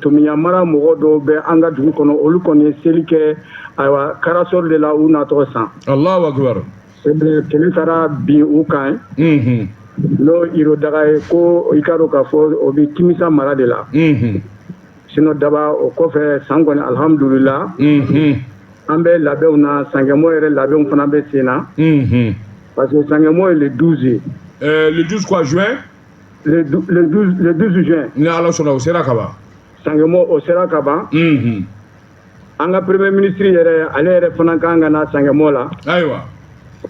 Tomiɲan mara mɔgɔ dɔw bɛ an ka dugu kɔnɔ, olu kɔni ye seli kɛ ayiwa karasɔrɔ de la u natɔ san. Allahu akbar. Kɛlɛ taara bin u kan. N'o Irodaga ye ko i k'a dɔn k'a fɔ o bɛ Timisa mara de la. Sinon daba o kɔfɛ san kɔni alhamdulila. An bɛ labɛnw na, Sankɛmɔ yɛrɛ labɛnw fana bɛ sen na. Parce que Sankɛmɔ ye le 12 ye. Le 12 quoi, juin? Le 12 juin. Ni Ala sɔnna o sera ka ban. Sankɛmɔ o sera ka ban. An ka premier ministre yɛrɛ, ale yɛrɛ fana kan ka na Sankɛmɔ la. Ayiwa.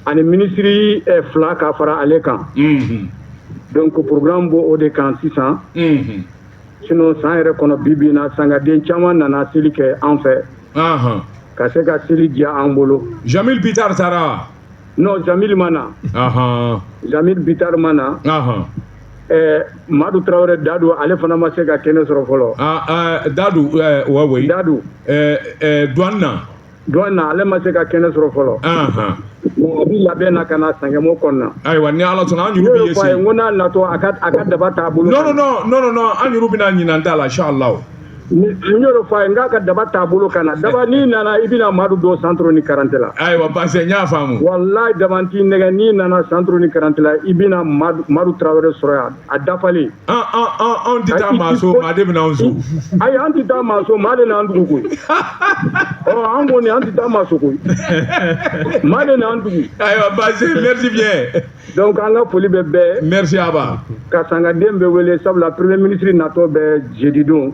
Ani ministre fila ka fara ale kan. Donc programme b'o o de kan sisan. Sinon san yɛrɛ kɔnɔ bi bi in na, sangaden caman nana seli kɛ an fɛ. Ka se ka seli diya an bolo. Jamil Bitar taara? Non, Jamil ma na. Jamil Bitar ma na. Madu Traoré Dadu, ale fana ma se ka kɛnɛ sɔrɔ fɔlɔ. Dadu, ouais, oui. Dadu. Douane na. Douane na, ale ma se ka kɛnɛ sɔrɔ fɔlɔ. Bon, a bɛ labɛn na ka na Sankɛmɔ kɔnɔna. Ayiwa, ni Ala sɔnna, an yɛrɛ bɛ ye sen. N ko n'a natɔ a ka daba t'a bolo. Non, non, non, non, non, an yɛrɛ bɛna ɲinan ta la, inchallah. N y'o de fɔ a ye, n k'a ka daba t'a bolo ka na. Daba n'i nana i bɛna Madu don centre ni karante la. Ayiwa, parce que n y'a faamu. Walahi daba t'i nɛgɛ, n'i nana centre ni karante la, i bɛna Madu Traoré sɔrɔ yan a dafalen. An tɛ taa maa so, maa de bɛna anw so. Ayi, an tɛ taa maa so, maa de n'an dugu koyi. Ɔ, an kɔni an tɛ taa maa so koyi. Maa de n'an dugu. Ayiwa, parce que merci bien. Donc an ka foli bɛ bɛɛ. Merci Aba. Ka sangaden bɛɛ wele, sabula premier ministre natɔ bɛ jeudi don.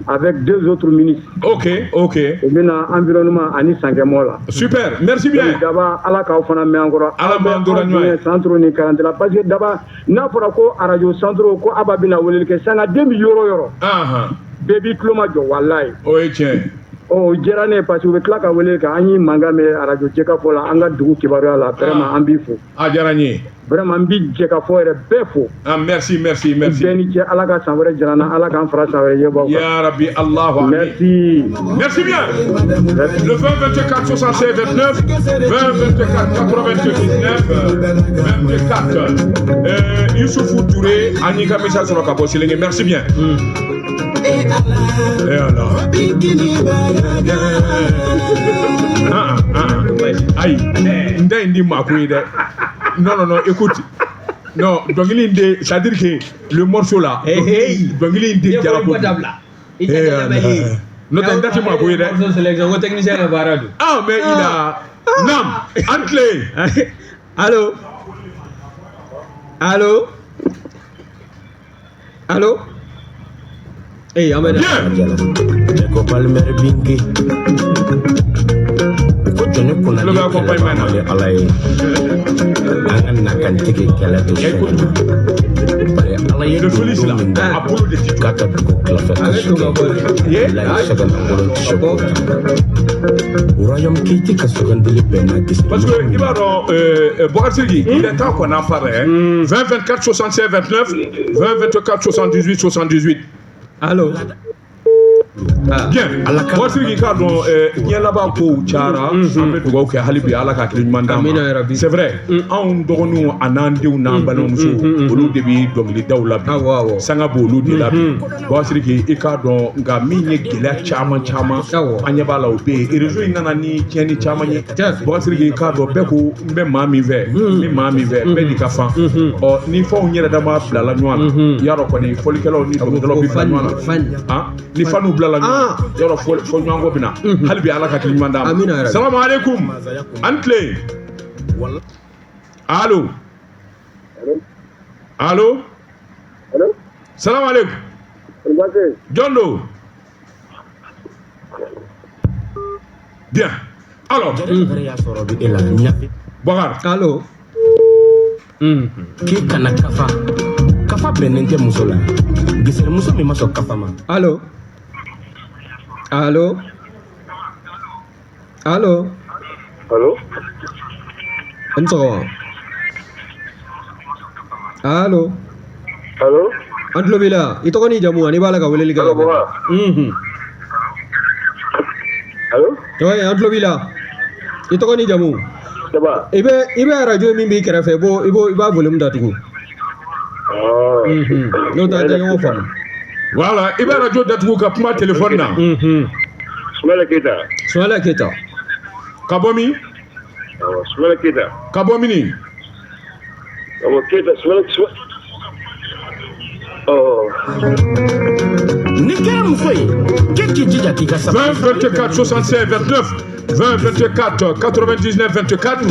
Avec deux autres ministres. Ok, ok. U bɛna environnement ani Sankɛmɔ la. Super, merci bien. Donc daba Ala k'aw fana mɛn an kɔrɔ. Ala m'an tora ɲɔgɔn ye. Centre ni karante la, parce que daba n'a fɔra ko radio centre ko Aba bɛna weleli kɛ, sangaden bɛ yɔrɔ o yɔrɔ. Bɛɛ b'i tulo majɔ walayi. O ye tiɲɛ ye. Ɔ, o diyara ne ye parce que u bɛ tila ka wele kɛ, an ye mankan mɛn radio Jɛkafɔ la, an ka dugu kibaruya la, vraiment an b'i fo. A diyara n ye. Vraiment n bi jɛ ka fɔ yɛrɛ bɛɛ fo. Ah, merci, merci, merci. Bɛɛ ni ce, Ala ka san wɛrɛ jira an na, Ala k'an fara san wɛrɛ yebaw kan. Ya Rabbi, Allahu Amin. Merci. Merci bien. Le 20 24 76 29, 20 24 99 24. Youssoufou Touré, an y'i ka message sɔrɔ ka bɔ Selenge. Merci bien. Et alors. Ah, ah, ah. Ayi, n tɛ nin di maa ko ye dɛ. Non, non, non, écoute. Non, dɔnkili in de, c'est-à-dire que le morceau là, dɔnkili in de jara kojugu. N'o tɛ n ta tɛ maa ko ye dɛ. Sélection ko technicien ka baara don. Ah, mais il a. Nam, an tile. Allo. Allo. Allo. Eh, an bɛ na. Bien. Ko Palmer Binki. Ko jɔnni kunna Tulo bɛ accompagnement na. Ala ye. An ka na kan tigi kɛlɛ to sɛgɛn na. Bari Ala ye Le Félix là, don min da a bolo de ti jɔ. k'a ka dugu tilafɛ A bɛ kaso don ka bɔ de. Ye. Walayi sɛgɛn lankolon tɛ se k'o ta. Royaume Keïti ka sugandili bɛn n'a gese. Parce que i b'a dɔn Boubacar Sidiki, il est temps qu'on en parle. Hein. 20 24 76 29, 20 24 78 78. Allo. Bien. Boubacar Sidiki k'a dɔn diɲɛ laban kow cayara, an bɛ dugawu kɛ hali bi Ala ka hakili ɲuman d'an Amina ya ma. Rabbi. C'est vrai, anw dɔgɔninw a n'an denw n'an balimamusow, olu de bɛ dɔnkilidaw la bi. Awɔ, awɔ. Sanga b'olu de la bi. Boubacar Sidiki, i k'a dɔn nka min ye gɛlɛya caman caman, Awɔ. an ɲɛ b'a la o bɛ yen. Réseau in nana ni tiɲɛni caman ye. Tiɲɛ. Boubacar Sidiki, i k'a dɔn bɛɛ ko n bɛ maa min fɛ, n bɛ maa min fɛ, bɛɛ n'i ka fan. Ɔ ni fɛnw yɛrɛ dama bilala ɲɔgɔn na, i y'a dɔn kɔni fɔlikɛlaw ni dɔnkilidalaw bɛ bila ɲɔgɔn na. Fan. Han? Ni faniw bilala ɲɔgɔn na, yɔrɔ fɔ ɲɔgɔn kɔ bɛ na. Hali bi Ala ka hakili ɲuman d'an ma. Amina ya Rabbi. Salamu aleykum. An tile. Allo. Allo. Allo. Salamu aleykum. Jɔn don? Bien. Alors, Yɛrɛ y'a sɔrɔ bi e la ɲafe. Boubacar. Allo. K'i kana kafa. Kafa bɛnnen tɛ muso la. Geserimuso min ma sɔn kafa ma. Allo. Allo. Allo. Allo. A ni sɔgɔma. Allo. Allo. An tulo b'i la. I tɔgɔ n'i jamu ani i b'a la ka weleli kɛ. Allo, Boubacar. Allo. Oui, an tulo b'i la. I tɔgɔ n'i jamu. Ça va? I bɛ arajo min b'i kɛrɛfɛ, i b'a volume datugu. Ah. N'o tɛ an tɛ ɲɔgɔn faamu. Voilà, i bɛ arajo datugu ka kuma téléphone na. Soumaïla Keita. Soumaïla Keita. Ka bɔ min? Awɔ, Soumaïla Keita. Ka bɔ min? Awɔ, Keita, Soumaïla Soumaïla. Oh. Ni kɛra muso ye, k'e k'i jija k'i ka sabali. 20 24 76 29, 20 24 99 24.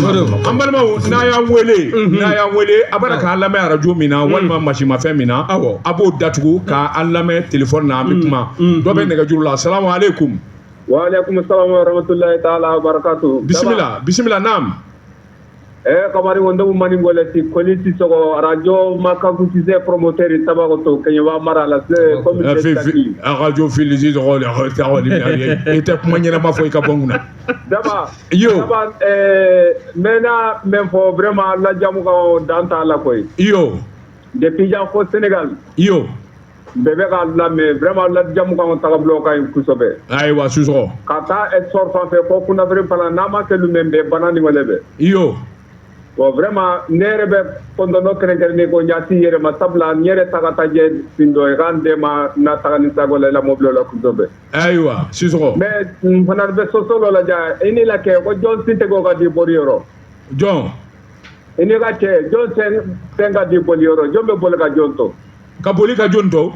An balimaw, n'a y'an wele, n'a y'an wele, a b'a k'an lamɛn arajo min na walima masimafɛn min na, Awɔ. a b'o datugu k'an lamɛn téléphone na, an bɛ kuma. Dɔ bɛ nɛgɛjuru la. Salamu aleykum. Wa alaikum salam wa rahmatullahi ta'ala wa barakatuh. Bisimila, bisimila, naam. Kamari wonde mu mani ngole ti kolisi sogo radio Makankou Cissé promoteur Tabakoto Keɲeba mara la se comité taki. Radio Félix i tɛ kuma ɲɛnama fɔ i ka bɔ n kunna. Daba. Yo. Daba n bɛna min fɔ vraiment lajamu kan dan t'a la koyi. Yo. Depuis jan fo Sénégal. Yo. Bɛɛ bɛ k'a lamɛn vraiment lajamu kan tagabolo ka ɲi kosɛbɛ. Ayiwa Sisɔkɔ. Ka taa export fan fɛ fo kunnafoni fana n'a ma kɛ lu min bɛɛ bana ni wale bɛ. Yo. Bon vraiment ne yɛrɛ bɛ kɔntɔn kɛrɛnkɛrɛnnen ko ɲaati yɛrɛ ma sabula n yɛrɛ taga taa jɛ sin dɔ ye k'an den ma na taga ni sago la i la mobili la kosɛbɛ. Ayiwa Sisɔkɔ. Mais n fana bɛ sɔsɔ dɔ lajɛ i ni la kɛ ko jɔn sin tɛ ka di boli yɔrɔ. Jɔn. I ni ka cɛ jɔn sen ka di boli yɔrɔ, jɔn bɛ boli ka jɔn to. Ka boli ka jɔn to.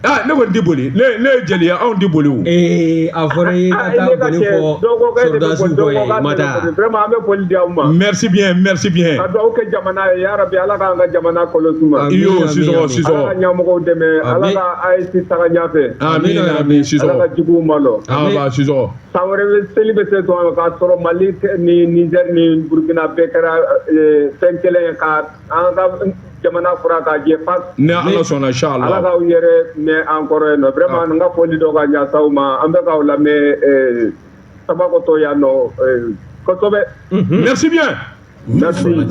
Ah, ne kɔni tɛ boli, ne ye jeli ye, anw tɛ boli o. Ee, a fɔra i ye ka taa boli fɔ sɔrɔdasiw kɔ ye, ma taa. Vraiment an bɛ foli di aw ma. Merci bien, merci bien. Ka dugawu kɛ jamana ye, yarabi Ala k'an ka jamana kɔlɔsi ma. Iyo, Sisɔkɔ, Sisɔkɔ. Ala ka ɲɛmɔgɔw dɛmɛ, Ala ka AES taga ɲɛfɛ. Amin, amin, Sisɔkɔ. Ala ka juguw malo. Aba, Sisɔkɔ. San wɛrɛ bɛ seli bɛ se tuma min k'a sɔrɔ Mali ni Niger ni Burkina bɛɛ kɛra fɛn kelen ye ka an ka jamana fura k'a jɛ fas. Ni Ala sɔnna inchallah. Ala k'aw yɛrɛ mɛn an kɔrɔ yen nɔ vraiment n ka foli dɔ ka ɲɛsin aw ma, an bɛ k'aw lamɛn Tabakoto yan nɔ kosɛbɛ. Merci bien. Merci. Le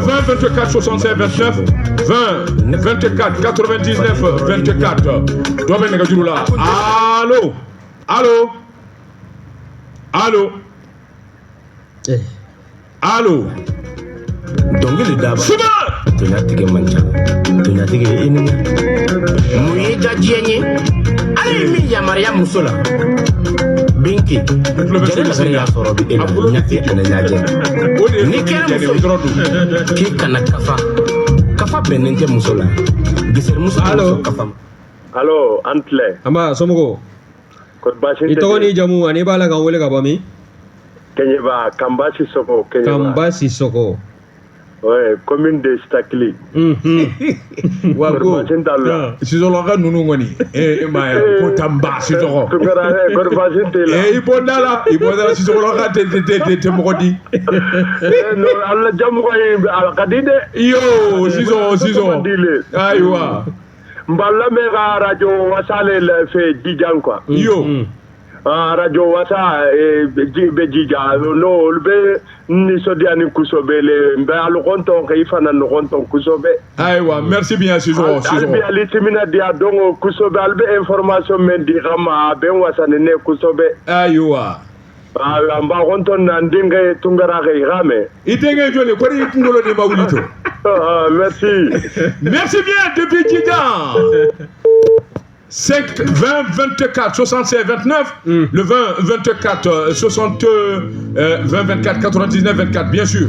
20 24 76 29 20 24 99 24. Dɔ bɛ nɛgɛjuru la. Allo, allo, allo, allo. Dɔnkili daba. Suba. Toɲatigi man ca. Toɲatigi i ni ɲɛ. Mun ye ja diɲɛ ye? Ala ye min yamaruya muso la. Binki. Jɛnɛ lagare y'a sɔrɔ bi e la ɲɛ ani ɲajɛ. N'i kɛra muso ye k'i kana kafa. Kafa bɛnnen tɛ muso la. Gisɛrimuso tɛ muso kafa ma. Allo, an tile. An b'a somɔgɔw. Kɔri baasi tɛ? I tɔgɔ n'i jamu ani i b'a la k'an wele ka bɔ min? Keɲeba, Kanba Sisoko, Keɲeba. Kanba Sisoko. Ouais, commune de Sitakili. Wa ko Sisɔkɔlaka ninnu kɔni e ma ye ko Tanba Sisɔkɔ. Tunkara kɔri baasi t'i la. I bɔ da la i bɔ da la Sisɔkɔlaka tɛ mɔgɔ di. Non ala jamuko in a ka di dɛ. Iyo Sisɔkɔ Sisɔkɔ. Ayiwa. N b'a lamɛn ka radio Wasa le fɛ Jijan quoi. Iyo. Radio Wasa bɛ Jija n'o olu bɛ nisɔndiya ni kosɛbɛ le n bɛ alu kɔntɔn ka i fana nɔgɔntɔn kosɛbɛ. Ayiwa merci bien Sisɔkɔ Sisɔkɔ. Hali bi ali timina diya donc kosɛbɛ ali bɛ information min di ka ma a bɛ n wasa ni ne kosɛbɛ. Ayiwa. N b'a kɔntɔn na n denkɛ Tunkara kɛ i k'a mɛn. I denkɛ jɔn kɔni i kunkolo de ma wuli to. Merci. Merci bien depuis Djidjan. 5 20 24 76 29, le 20 24 60 20 24 99 24, bien sûr.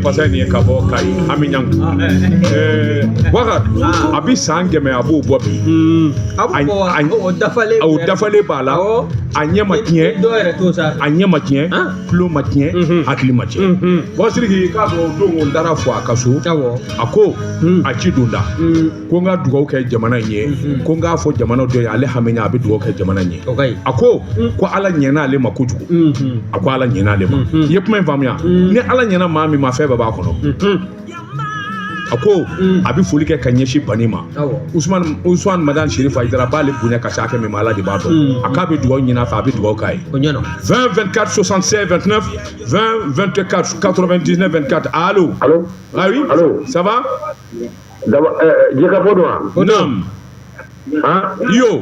Pasa nin ye ka bɔ Kayi Ami Ɲang Wakari a bi san 100 a b'o bɔ bi. O dafalen b'a la a ɲɛ ma tiɲɛ a ɲɛ ma tiɲɛ tulo ma tiɲɛ hakili ma tiɲɛ. Bɔsiriki k'a sɔrɔ o don n taara fɔ a ka so a ko a ci don da ko n ka dugawu kɛ jamana in ye ko n k'a fɔ jamana dɔ ye ale hami a bɛ dugawu kɛ jamana in ye a ko ko Ala ɲɛna ale ma kojugu a ko Ala ɲɛna ale ma i ye kuma in faamuya ni Ala ɲɛna maa min ma fɛn bɛɛ b'a kɔnɔ. A ko a bɛ foli kɛ ka ɲɛsin Bani ma Usumani Madani Serifu Hayidara b'ale bonya ka se hakɛ min ma Ala de b'a dɔn a k'a bɛ dugawu ɲini a fɛ a bɛ dugawu k'a ye 20 24 76 29 20 24 99 24. Allo. Allo. Ah oui. Allo. Ça va? Jɛkafɔ don wa? Naam. Hein? Yo.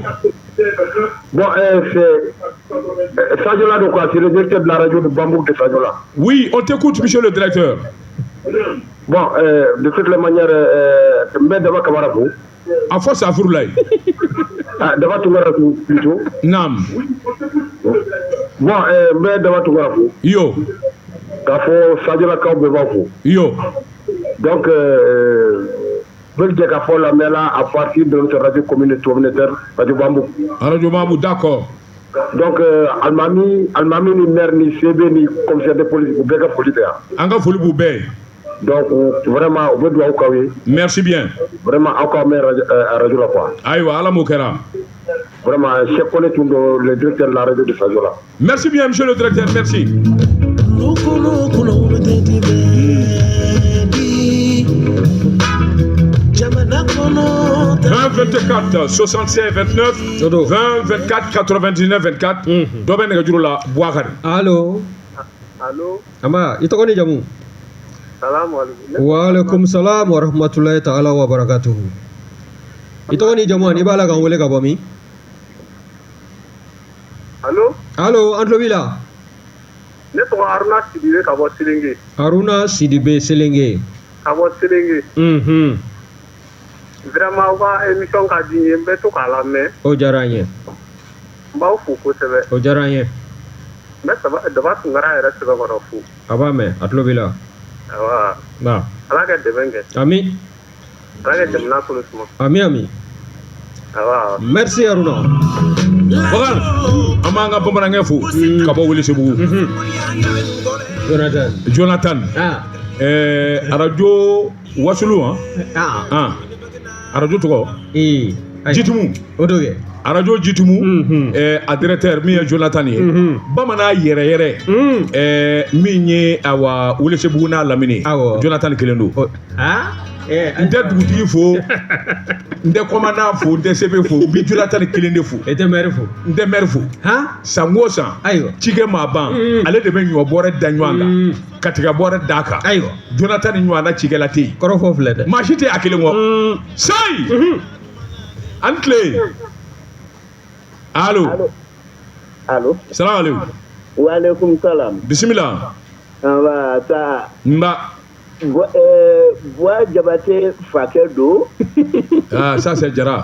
Bon, c'est Sadiola de quoi? C'est le directeur de la radio de Bambouk de Sadiola. Oui, on t'écoute, monsieur le directeur. Bon, de toutes les manières, n bɛ Daba Kamara fo. A fɔ Safurulayi. Ah, Daba Tunkara plutôt. Naam. Bon, n bɛ Daba Tunkara fo. Yo. K'a fɔ Sadiolakaw bɛɛ b'a fo. Yo. Donc, n bɛ jɛ k'a fɔ lamɛnla à partir de notre radio communautaire, Radio Bambouk. Radio Bambouk, d'accord. Donc, Almami ni maire ni CB ni commissaire de police u bɛɛ ka foli bɛ yan. An ka foli b'u bɛɛ ye. Donc, vraiment, u bɛ dugawu k'aw ye. Merci bien. Vraiment, aw k'aw mɛn radio la quoi. Ayiwa, Ala m'o kɛra. Vraiment, Cheikh Kone tun don, le directeur de la radio de Sadiola. Merci bien, monsieur le directeur, merci. 20 24 76 29 20 24 99 24. Dɔ bɛ nɛgɛjuru la Bouakari. Allo. Allo. Amba, i tɔgɔ ni jamu? Salamu alaikum. Wa alaikum salam wa rahmatullahi ta'ala wa barakatuhu. I tɔgɔ ni jamu ani i b'a la k'an wele ka bɔ min? Allo. Allo, an tulo b'i la. Ne tɔgɔ Haruna Sidibe ka bɔ Selenge. Haruna Sidibe Selenge. Ka bɔ Selenge. Unhun. Vraiment aw ka émission ka di n ye, n bɛ to k'a lamɛn. O diyara an ye. N b'aw fo kosɛbɛ. O diyara an ye. N bɛ Daba Tunkara yɛrɛ sɛbɛkɔrɔ fo. A b'a mɛn, a tulo b'i la. Awa. Nba. Ala ka dɛmɛ kɛ. Ami. Ala ka jamana kolo suma. Ami ami. Awa. Merci Haruna. Bakari, an b'an ka bamanankɛ fo ka bɔ Welesebugu. Jonathan. Jonathan. Ah. Arajo Wasulu han. Ah. Ah. Arajo tɔgɔ. Ee. Jitumu. O do kɛ. Arajo Jitumu. A directeur min ye Jonathan ye. Bamanan yɛrɛ yɛrɛ. Min ye awa Welesebugu n'a lamini. Awɔ. Jonathan kelen don. Ah. N tɛ dugutigi fo, n tɛ commandant fo, n tɛ CP fo, n bɛ Jonathan kelen de fo. E tɛ maire fo. N tɛ maire fo. Han? San o san. Ayiwa. Cikɛ maa ban. Ale de bɛ ɲɔ bɔrɛ da ɲɔgɔn kan. Ka tiga bɔrɛ d'a kan. Ayiwa. Jonathan ni ɲɔgɔnna cikɛla tɛ yen. Kɔrɔfɔ filɛ dɛ. Maa si tɛ a kelen kɔ. Sayi. An tile. Allo. Allo. Salam aleykum. Wa aleykum salam. Bisimila. Nba sa. Nba. Buwa Jabate fakɛ don. Ah, ça c'est Jara.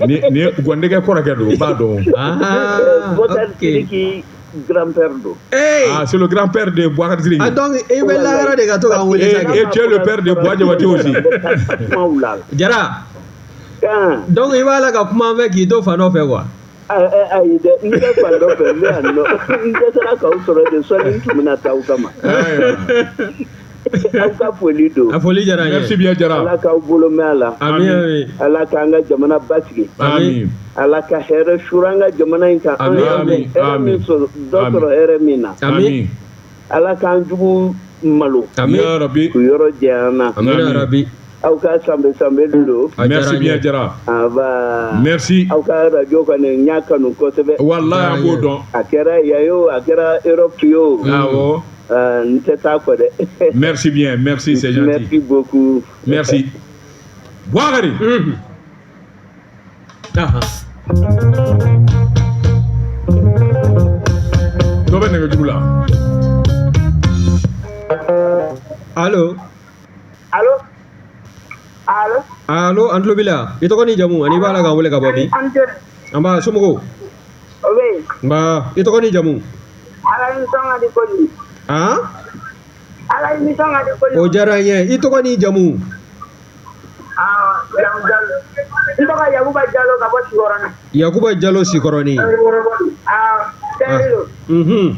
Ni ni Gondekɛ kɔrɔkɛ don, n b'a dɔn. Ah, Boubacar ok. Sidiki grand-père don. Hey. Ah, c'est le grand-père de Boubacar Sidiki. Ah, donc i bɛ lahara de ka to k'an wele sa. Et tu es le père de Buwa Jabate aussi. Kumaw la. Jara. Kan. Donc i b'a la ka kuma an fɛ k'i to fan dɔ fɛ quoi. Ayi dɛ, n tɛ fan dɔ fɛ, n bɛ yan nɔ. N dɛsɛra k'aw sɔrɔ de, sɔnni n tun bɛna taa aw kama. Aw ka foli don. A foli diyara n ye. Merci bien Jara. Ala k'aw bolo mɛn a la. Ami ami. Ala k'an ka jamana basigi. Amin. Ala ka hɛrɛ suru an ka jamana in kan. An Amin, yɛrɛ bɛ amin, hɛrɛ min amin. sɔrɔ, dɔ sɔrɔ hɛrɛ min na. Amin. Ala k'an jugu malo. Amin. Ya Rabbi. K'u yɔrɔ janya an na. Amina rabi. Aw ka sanbɛ sanbɛ don. A diyara Merci n bien ye. Jara. Aba. Merci. Aw ka radio kɔni n y'a kanu kosɛbɛ. Wallahi an b'o dɔn. A kɛra yan ye o, a kɛra Europe ye o. Awɔ. N tɛ taa kɔ dɛ. Merci bien, merci, c'est gentil. Merci beaucoup. Merci. Bouakari. Aha. Dɔ bɛ nɛgɛjuru la. Allo. Allo. Allo. Allo, an tulo b'i la. I tɔgɔ ni jamu ani i b'a la k'an wele ka bɔ min? An tɛ. An b'a somɔgɔw. O bɛ yen. Nba, i tɔgɔ ni jamu? Ala émission ka di kojugu. Han? Ala émission ka di kojugu. O diyara n ye. I tɔgɔ ni jamu? Ah, Jamu Jalo. N tɔgɔ Yakuba Jalo ka bɔ Sikɔrɔni. Yakuba Jalo Sikɔrɔni. Ah, Tɛri don. Unhun.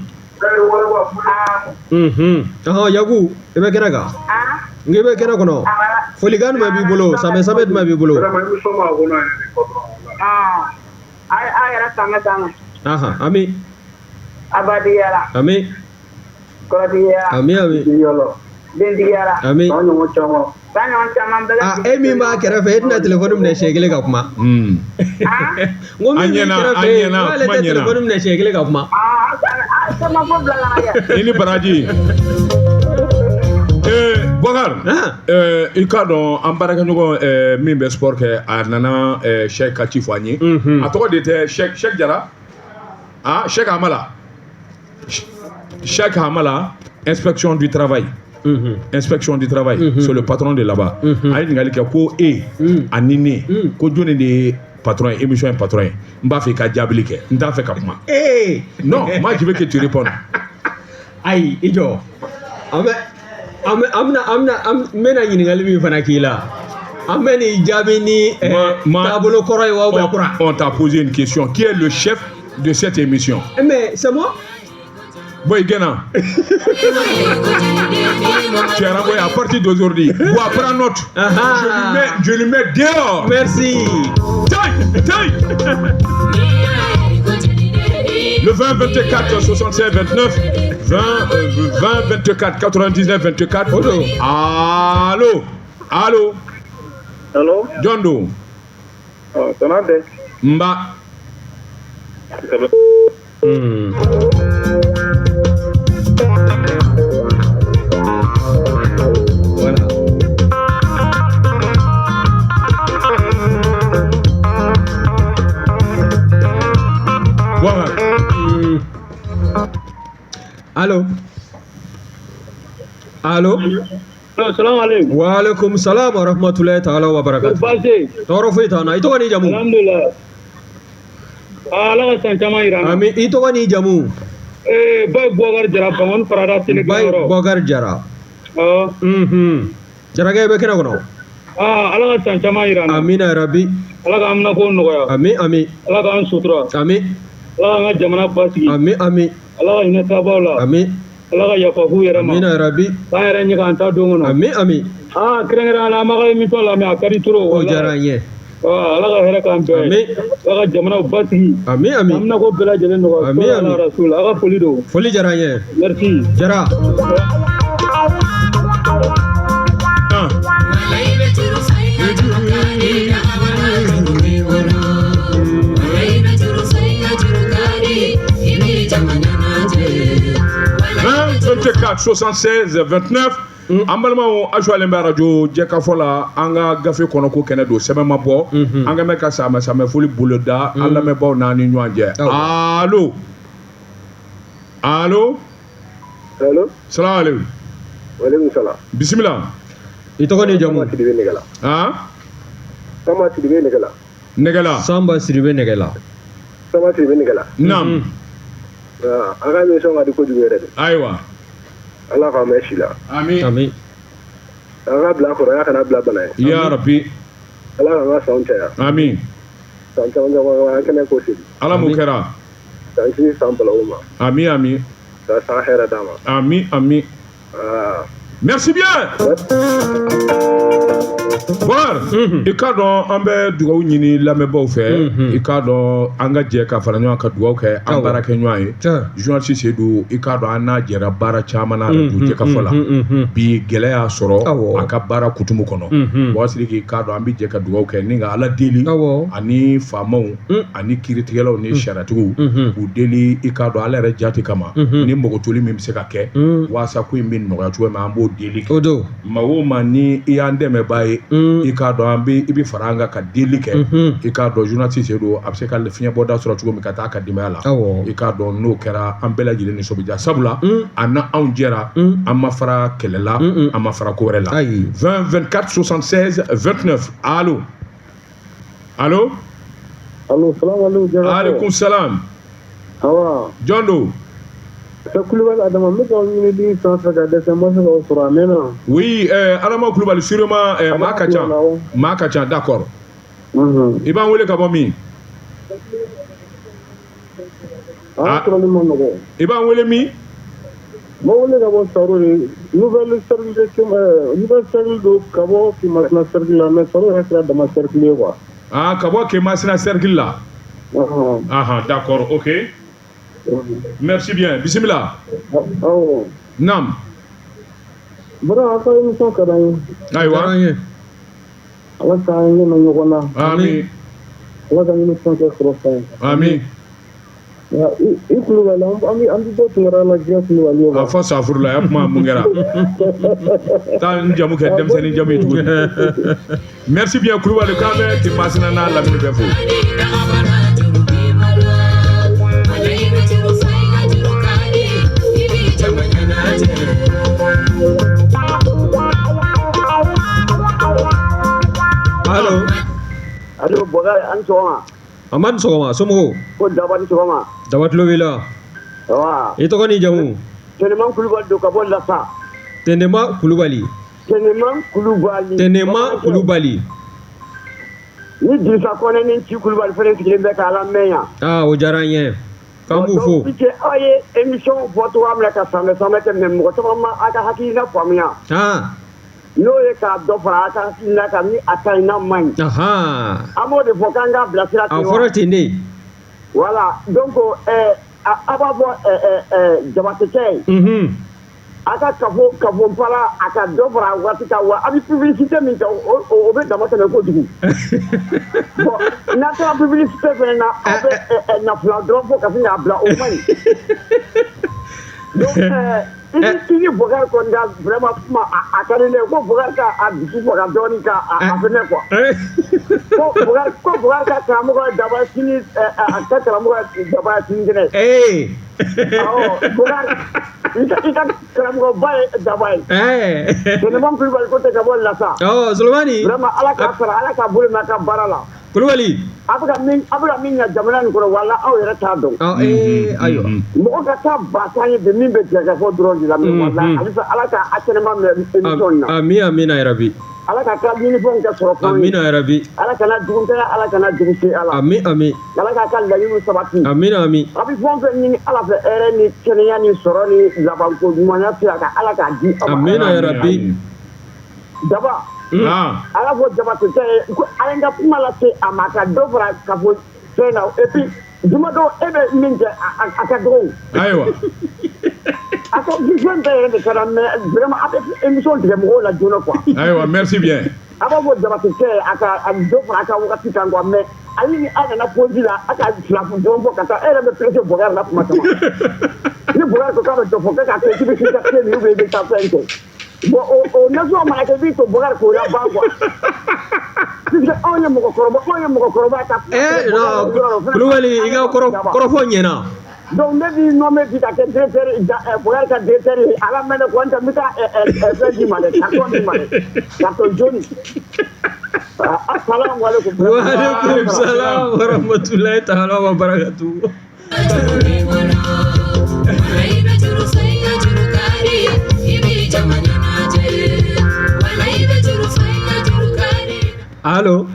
Ah, Unhun. Ɔhɔn, Yaku, i bɛ kɛnɛ kan? ah. N k'i bɛ kɛnɛ kɔnɔ. Folikan jumɛn b'i bolo? Sanbɛ sanbɛ jumɛn b'i bolo? Ah, a yɛrɛ sanbɛ sanbɛ. Ahan, ami. Abadigiyara. Ami. Kɔrɔtigiyara. Ami ami. Dentigiyara. Ami. San ɲɔgɔn caman bɛɛ Ah, e min b'a kɛrɛfɛ, e tɛna telefɔni minɛ siɲɛ kelen ka kuma. Hmm. N ko min An b'i ɲɛna, kɛrɛfɛ, an ɲɛna, k'ale kuma tɛ ɲɛna. telefɔni minɛ siɲɛ kelen ka kuma. Ah, sama ko bila ka na kɛ. I ni baraji. Boubacar, i k'a dɔn an baarakɛɲɔgɔn min bɛ sport kɛ, a nana Cheikh ka ci fɔ an ye. A tɔgɔ de tɛ Cheikh Cheikh Jara? Ah, Cheikh Hamala. Cheikh Hamala, inspection du travail. Inspection du travail, c'est le patron de là-bas. A ye ɲininkali kɛ ko e ani ne ko jɔnni de ye patron ye, émission ye patron ye. N b'a fɛ i ka jaabili kɛ, n t'a fɛ ka kuma. Ee. Non, moi je veux que tu répondes. Ayi, i jɔ. An bɛ an bɛ an bɛna an bɛna an bɛna ɲininkali min fana k'i la. An bɛ nin jaabi ni taabolo kɔrɔ ye wa ou bien kura? On t'a posé une question. Qui est le chef de cette émission? Mais c'est moi. Bon, Gena. Tu es renvoyé à partir d'aujourd'hui. Ou prends note. Je lui mets dehors. Merci. Taille, taille. Le 20 24 76 29 20 20 24 99 24. Allô. Allô. Allô. John Doe. Oh, tɔnɔ tɛ. Mba. Voilà. Allo. Allo. Salamu aleykum. Wa aleykum salam wa rahmatulahi taala wa barakatuh. Baasi. Tɔɔrɔ foyi t'an na. I tɔgɔ n'i jamu? Alhamdulilah. Ala ka san caman yira an na. Ami, i tɔgɔ n'i jamu? Bayi Bubakari Jara, Bangoni Farada Seli Bayi Bubakari Jara. Awɔ. Jarakɛ, i bɛ kɛnɛ kɔnɔ. Ala ka san caman yira an na. Amina yarabi. Ala k'an haminako nɔgɔya. Ami ami. Ala k'an sutura. Ami. Ala k'an ka jamana basigi. Ami ami. Ala ka hinɛ taabaaw la. Ami. Ala ka yafa k'u yɛrɛ ma. Amina yarabi. K'an yɛrɛ ɲɛ k'an ta don kɔnɔ. Ami ami. Kɛrɛnkɛrɛnnenya la an b'a ka émission lamɛn, a ka di trop. O diyara an ye. Ala ka hɛrɛ k'an bɛɛ. Ami. Ala ka jamana basigi. Ami ami. An bɛna ko bɛɛ lajɛlen nɔgɔya. Ami ami. Ala ka foli don. Foli diyara an ye. Merci. Jara. 24 76 29. An balimaw, a joilen bɛ arajo Jɛkafɔ la. An ka gafe kɔnɔ ko kɛnɛ don, sɛbɛn ma bɔ. An kɛn bɛ ka samɛ samɛ foli boloda an lamɛnbaaw n'an ni ɲɔgɔn cɛ. Allo, allo. Allo. Salamu aleykum. Waaleykum salam. Bisimila. I tɔgɔ ni jamu? Samba Sidibe Nɛgɛla. Samba Sidibe Nɛgɛla. Nɛgɛla. Samba Sidibe Nɛgɛla. Samba Sidibe Nɛgɛla. Naam. A ka émission ka di kojugu yɛrɛ de. Ayiwa. Ala k'an mɛn si la. Ami. Ami. An ka bila kɔrɔya kana bila bana ye. Ya Rabbi. Ala k'an ka sanw caya. Ami. San caman caman an kɛnɛ ko sigi. Ala m'o kɛra. San si san balawu ma. Ami ami. Ka san hɛrɛ d'an ma. Ami ami. Merci bien. Bɔkari, i k'a dɔn an bɛ dugawu ɲini lamɛnbaaw fɛ. I k'a dɔn an ka jɛ ka fara ɲɔgɔn kan ka dugawu kɛ an baarakɛ ɲɔgɔn ye. Journaliste Seydou, i k'a dɔn an n'a jɛra baara caman na arajo Jɛkafɔ la. Bi gɛlɛya y'a sɔrɔ a ka baara kutumu kɔnɔ. Bɔkari Sidiki, i k'a dɔn an bɛ jɛ ka dugawu kɛ ni ka Ala deli ani faamaw ani kiiritigɛlaw ni sariyatigiw k'u deli, i k'a dɔn Ala yɛrɛ jate kama ni mɔgɔtoli min bɛ se ka kɛ walasa ko in bɛ nɔgɔya cogo min, an b'o deli kɛ. O don. Maa o maa ni i y'an dɛmɛbaa ye, i k'a dɔn an bɛ i bɛ fara an kan ka deli kɛ. I k'a dɔn journaliste Seydou a bɛ se ka fiɲɛbɔda sɔrɔ cogo min ka taa a ka denbaya la. I k'a dɔn n'o kɛra an bɛɛ lajɛlen nisɔn bɛ diya, sabula a na anw jɛra, an ma fara kɛlɛ la, an ma fara ko wɛrɛ la. 20 24 76 29. Allo, allo. Allo, salamu aleykum. Aleykum salam. Awa. Jɔn don? Kulubali Adama, n bɛ k'aw ɲini bi fan fɛ ka dɛsɛ, n ma se k'aw sɔrɔ a mɛnna. Oui, Adama Kulubali, sûrement maa ka ca, maa ka ca, d'accord. I b'an wele ka bɔ min? An sɔrɔli ma nɔgɔ. I b'an wele min? N b'aw wele ka bɔ Saro de, nouvelle cercle de, nouvelle cercle don ka bɔ Kemasina cercle la, mais Saro yɛrɛ kɛra dama cercle ye quoi. Ah, ka bɔ Kemasina cercle la. Ah, d'accord, ok. Merci bien. Bismillah. Awɔ. Naam. Bara, aw ka émission ka d'an ye. Ayiwa. Ala k'an ɲɛ ɲɔgɔn na. Ami. Ala ka émission kɛ sɔrɔ fɛn ye. Ami. I Kulubali, an bɛ bɔ Tunkara la, diɲɛ Kulubali ye. A fɔ safuru la, a kuma mun kɛra? Taa n jamu kɛ denmisɛnnin jamu ye tuguni. Merci bien Kulubali, k'an bɛ Kemasina n'a lamini bɛɛ fo. Allo. Allo, Bɔkari, an sɔgɔma. A ma ni sɔgɔma, somɔgɔw? Ko Daba ni sɔgɔma. Daba tulo b'i la. Awa. I tɔgɔ n'i jamu? Tɛnɛman Kulubali don ka bɔ Lasa. Tɛnɛma Kulubali. Tɛnɛman Kulubali. Tɛnɛma Kulubali. Ni Dirisa Kɔnɛ ni Ci Kulubali fɛnɛ sigilen bɛ k'a lamɛn yan. Aa, o diyara an ye. K'an b'u fo. Donc aw ye émission bɔ cogoya min na ka sanbɛ sanbɛ kɛ, mais mɔgɔ caman ma aw ka hakilina faamuya. N'o ye k'a dɔ fara a ka hakilina kan ni a ka ɲi n'a man ɲi. An b'o de fɔ k'an k'a bilasira ten. A fɔra ten de. Voilà, donc a b'a fɔ Jabatekɛ ye. A ka kafo npala, a ka dɔ fara waati kan wa a bɛ publicité min kɛ, o bɛ dama tɛmɛ kojugu. Bon, n'a taara publicité fɛnɛ na, aw bɛ nafolo dɔrɔn fɔ ka sin k'a bila, o man ɲi. Donc i ni Bɔkari kɔni ka vraiment kuma a ka di ne ye ko Bɔkari ka a dusu faga dɔɔnin ka a fɛnɛ quoi. Ko Bɔkari ka karamɔgɔ ye daba sini, a ka karamɔgɔ ye daba ye sinikɛnɛ. Ee. Awɔ, Bɔkari. I ka karamɔgɔba ye Daba ye. Solomani Kulubali ko tɛ ka bɔ Lasa. Ɔ Solomani. Vraiment Ala k'a sara, Ala k'a bolo mɛn a ka baara la. Kulubali. A bɛ ka min ɲɛ jamana nin kɔnɔ, wala aw yɛrɛ t'a dɔn. Ayiwa. Mɔgɔ ka taa ba tan ye bi min bɛ jɛkafɔ dɔrɔn de la, mais wala halisa Ala k'a kɛnɛma mɛn émission in na. Ami amina yarabi. Ala ka ka ɲinifɛnw kɛ sɔrɔ fɛnw ye. Amina yarabi. Ala kana juguntanya, Ala kana jugu se Ala. Ami ami. Ala k'a ka laɲiniw sabati. Amina ami. A bɛ fɛn o fɛn ɲini Ala fɛ, hɛrɛ ni kɛnɛya ni sɔrɔ ni labanko ɲumanya sira kan, Ala k'a di aw ma. Amina yarabi. Daba. Ala fɔ Jabatɛ ye ko a ye n ka kuma lase a ma, ka dɔ fara ka fɔ fɛn na, et puis juma dɔ e bɛ min kɛ a ka dɔgɔ. Ayiwa. A ka fɛn bɛɛ yɛrɛ de kɛra, mais vraiment a bɛ émission tigɛ mɔgɔw la joona quoi. Ayiwa, merci bien. A b'a fɔ Jabatɛ a ka dɔ fara a ka wagati kan quoi, mais ale ni a nana pause la, a ka fila dɔrɔn fɔ ka taa, e yɛrɛ bɛ pressé Bɔkari la kuma caman. Ni Bɔkari ko k'a bɛ dɔ fɔ, k'e k'a kɛ k'i bɛ t'i ka thé min ou bien i bɛ taa fɛn kɛ. Bon, o nasɔngɔ mana kɛ, i b'i to Bɔkari k'o laban quoi. Puisque anw ye mɔgɔkɔrɔba ka. Non, Kulubali, i ka kɔrɔfɔ ɲɛna. Donc ne b'i nommé bi ka kɛ directeur, Bɔkari ka directeur ye, ala mɛnɛ ko n tɛ n bɛ taa fɛn d'i ma dɛ, carton d'i ma dɛ, carton jaune. Assalamu alaikum. Wa alaikum salam wa rahmatullahi ta'ala wa barakatuh. Allo.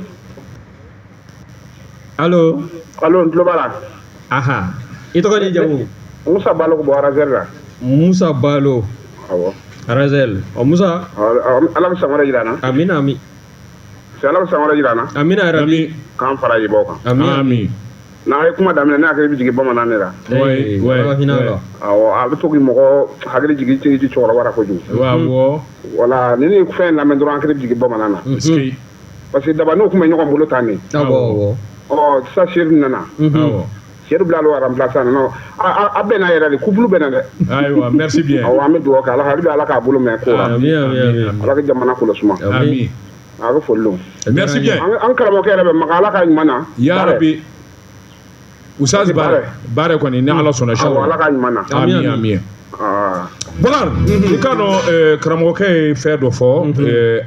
Allo. Allo, n tulo b'a la. Aha. I tɔgɔ ni jamu? Musa Balo ka bɔ Arazel la. Musa Balo. Awɔ. Arazel. Ɔ Musa. Ala bɛ san wɛrɛ jira an na. Amina ami. Ala bɛ san wɛrɛ jira an na. Amina yarabi. K'an fara yebaaw kan. Ami. N'a ye kuma daminɛ, ne hakili bɛ jigin bamanan de la. Oui, oui. Awɔ, a bɛ to k'i mɔgɔ hakili jigin cɛkɔrɔba la kojugu. Awɔ. Wala ni ne fɛn lamɛn dɔrɔn, hakili bɛ jigin bamanan na. Parce que daba n'o tun bɛ ɲɔgɔn bolo tan de. Awɔ. Ɔ sisan Seydou nana. Awɔ. Seydou bila l'o remplaçant non, a bɛnna yɛrɛ de, couple bɛnna dɛ. Ayiwa, merci bien. Awɔ, an bɛ dugawu kɛ Ala hali bi, Ala k'a bolo mɛn ko la. Ami ami ami. Ala ka jamana kɔlɔsi ma. Ami. A bɛ foli don. Merci bien. An karamɔgɔkɛ yɛrɛ bɛ Maka, Ala ka ɲuman na. Ya Rabbi. Oustaz Bare kɔni, ni Ala sɔnna. Awɔ, Ala ka ɲuman na. Ami ami. Bɔkari, i k'a dɔn karamɔgɔkɛ ye fɛn dɔ fɔ,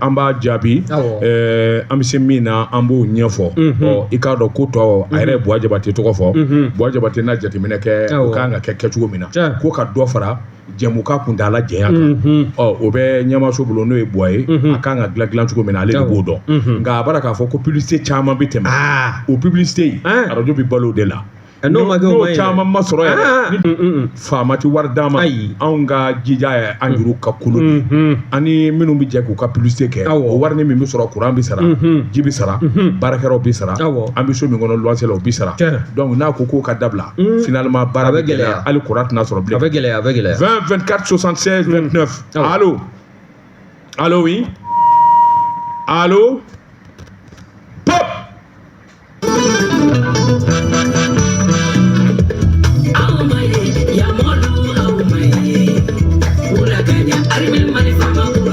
an b'a jaabi, an bɛ se min na an b'o ɲɛfɔ. Ɔ i k'a dɔn ko tɔ a yɛrɛ ye Buwa Jabate tɔgɔ fɔ. Buwa Jabate n'a jateminɛ kɛ, o kan ka kɛ kɛcogo min na, ko ka dɔ fara jɛmukan kuntaala janya kan. Ɔ o bɛ ɲɛmaaso bolo, n'o ye Buwa ye, a kan ka dilan cogo min na, ale de b'o dɔn. Nka a b'a k'a fɔ ko publicité caman bɛ tɛmɛ, o publicité arajo bɛ balo o de la. N'o ma kɛ o ma ɲi. N'o caman ma sɔrɔ yɛrɛ, faama ti wari d'an ma. Anw ka jija ye an juru ka kolo de, ani minnu bɛ jɛ k'u ka publicité kɛ, o wari ni min bɛ sɔrɔ, courant bɛ sara, ji bɛ sara, baarakɛlaw bɛ sara, an bɛ so min kɔnɔ luwanse la o bɛ sara. Donc n'a ko k'o ka dabila, finalement baara bɛ gɛlɛya, hali courant tɛna sɔrɔ bilen. A bɛ gɛlɛya, a bɛ gɛlɛya. 20 24 76 29. Allo. Allo, oui. Allo. Pop.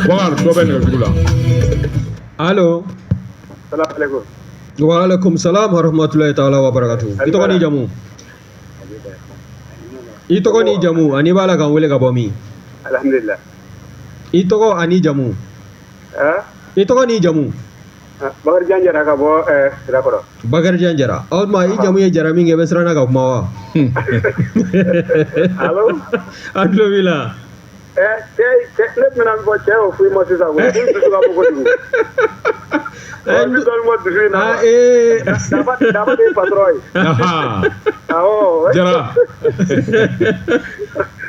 Bɔkari, dɔ bɛ nɛgɛjuru la. Allo. Salamu alaikum. Wa alaikum salam wa rahmatulahi ta'ala wa barakatuh. I tɔgɔ ni jamu? I tɔgɔ ni jamu, ani b'a la k'an wele ka bɔ min? Alhamdulillah. I tɔgɔ ani jamu? I tɔgɔ ni jamu? Bakarijan Jara ka bɔ Sirakɔrɔ. Bakarijan Jara. O tuma i jamu ye Jara min kɛ, i bɛ siran na ka kuma wa? Allo. An tulo b'i la. Cɛ, ne tun bɛna min fɔ, cɛ y'o fɔ i ma sisan koyi, i dusu ka bon kojugu. I bɛ dɔɔnin bɔ dusu in na. Daba de ye patron ye. Awɔ. Jara.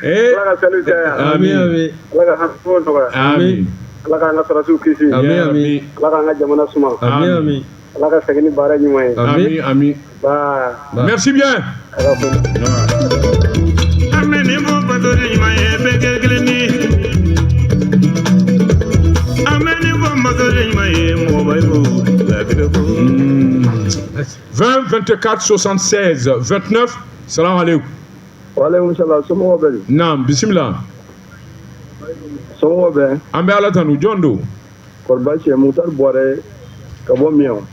Ala ka saliw caya. Ami ami. Ala ka hamiw nɔgɔya. Ami. Ala k'an ka sɔrɔdasiw kisi. Ami ami. Ala k'an ka jamana suma. Ami ami. Ala ka segin ni baara ɲuman ye. Ami ami. Ba. Merci bien. Ala ko. An bɛ nin fɔ fasoden ɲuman ye bɛɛ kɛ kelen ye. An bɛ nin fɔ fasoden ɲuman ye mɔgɔba i ko latigɛ ko. 20 24 76 29. Salam alaikum. Wa alaikum salam, somɔgɔw bɛ di? Naam, bisimila. Somɔgɔw bɛ? An bɛ Ala tanu, jɔn don? Kɔri baasi tɛ, Mukutari Buwarɛ ka bɔ Miyan.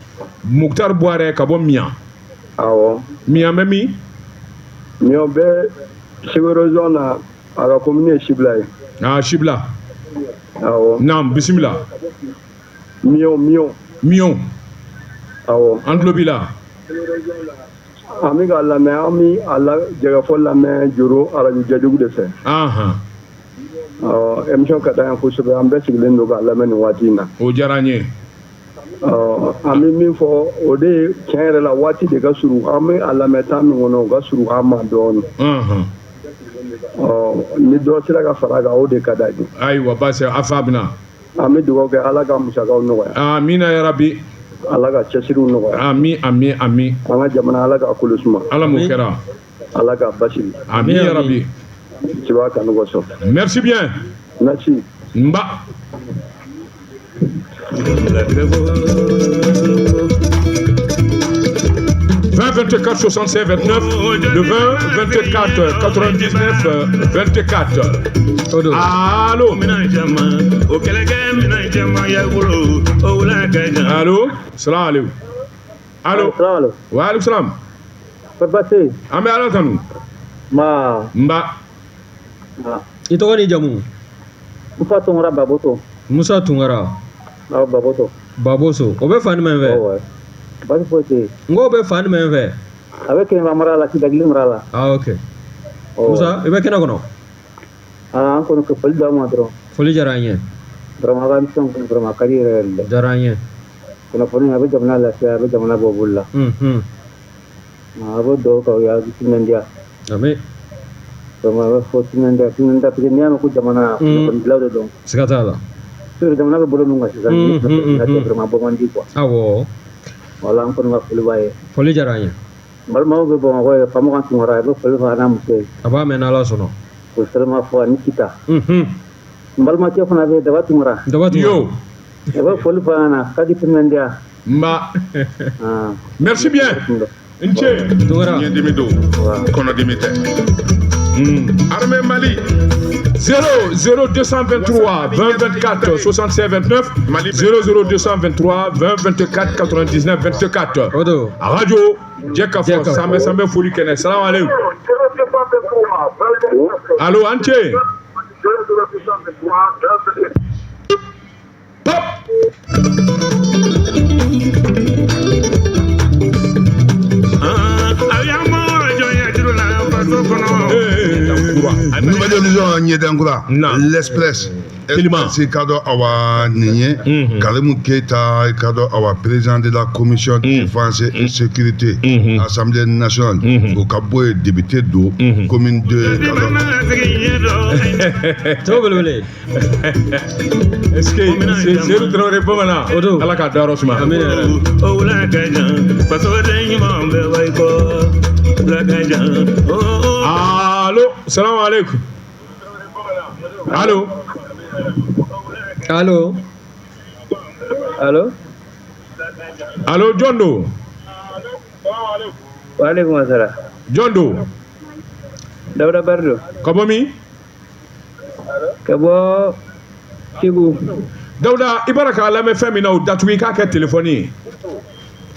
Mukutari Buwarɛ ka bɔ Miyan. Awɔ. Miyan bɛ min? Miyan bɛ Segu région na, A ka commune ye Sibila ye. Ah, Sibila. Awɔ. Naam, bisimila. Mion, Mion. Mion. Awɔ. An tulo b'i la. An bɛ k'a lamɛn, an bɛ a la jɛkafɔ lamɛn Joro arajo Jɛjugu de fɛ. Ahan. Ɔ, émission ka d'an ye kosɛbɛ, an bɛɛ sigilen don k'a lamɛn nin waati in na. O diyara an ye. Ɔ, an bɛ min fɔ o de ye tiɲɛ yɛrɛ la waati de ka surun, an bɛ a lamɛn temps min kɔnɔ o ka surun an ma dɔɔnin. Ɔ, ni dɔ sera ka fara a kan, o de ka d'an ye. Ayiwa, baasi a faamuna. An bɛ dugawu kɛ Ala ka musakaw nɔgɔya. Amina yarabi. Ala ka cɛsiriw nɔgɔya. Ami ami ami. An ka jamana Ala k'a kolo suma. Ala m'o kɛra. Ala k'a basigi. Ami yarabi. Ciba kanu kosɔn. Merci bien. Merci. Nba. 20 24 65 29, le 20 24 99 24. Allô. Allô. Salam alaikum. Allô. Wa alaikum salam. An bɛ Ala tanu. Ma. Nba. I tɔgɔ ni jamu? Musa Tunkara Baboso. Musa Tunkara. Awɔ, Baboso. Baboso. O bɛ fan jumɛn fɛ? Basi foyi tɛ yen. N k'o bɛ fan jumɛn fɛ? A bɛ Kɛɲɛba mara la, Sidakili mara la. Ah, ok. Musa, i bɛ kɛnɛ kɔnɔ? Ah, an kɔni ka foli d'aw ma dɔrɔn. Foli diyara an ye. Vraiment, a ka émission kɔni vraiment a ka di yɛrɛ yɛrɛ de. Diyara an ye. Kunnafoni a bɛ jamana lafiya, a bɛ jamana bɔ bolo la. Unhun. A bɛ dugawu k'aw ye, aw bɛ timinandiya. Ami. Vraiment, a bɛ fɔ timinandiya, timinandiya parce que n'i y'a mɛn ko jamana, kunnafonidilaw de don. Siga t'a la. Surtout jamana bɛ bolo min kan sisan, ni kunnafoni tɛ vraiment a bɔ man di quoi. Awɔ. Voilà, an kɔni ka foli b'a ye. Foli diyara an ye. N balimaw bɛ Bamakɔ ye, Famukan Tunkara, a bɛ foli fɔ a n'a muso ye. A b'a mɛn n'Ala sɔnna. K'o salama fɔ ani Kita. Unhun. N balimakɛ fana bɛ Daba Tunkara. Daba Tunkara. Yo. A bɛ foli fɔ a ɲɛna k'a k'i timinandiya. Nba. Merci bien. N ce. Tunkara. Ɲɛdimi don, kɔnɔdimi tɛ. Armée Mali. 0 0 223 20 24 65 29 0 0 223 20 24 99 24. O don. Radio Jɛkafɔ sanbɛ sanbɛ foli kɛnɛ. Salam aleykum. Allo, an ce. Pop. Nouvelle Horizon Ɲɛdankura, l'Express, Express i ka dɔn awa nin ye Karimu Keyita, i ka dɔn awa président de la commission défense et sécurité assemblée nationale, o ka bɔ yen député don commune 2 ka dɔn. Tɔgɔ belebele. Est-ce que Seydou Traoré bamanan? O don. Ala k'a dayɔrɔ suma. Amina yarabi. Allo, salam aleykum. Allo. Allo. Allo. Allo, jɔn don? Waaleykum salam. Jɔn don? Dawuda Bari don. Ka bɔ min? Ka bɔ Segu. Dawuda, i b'a k'a lamɛn fɛn min na, o datugu, i k'a kɛ telefɔni ye.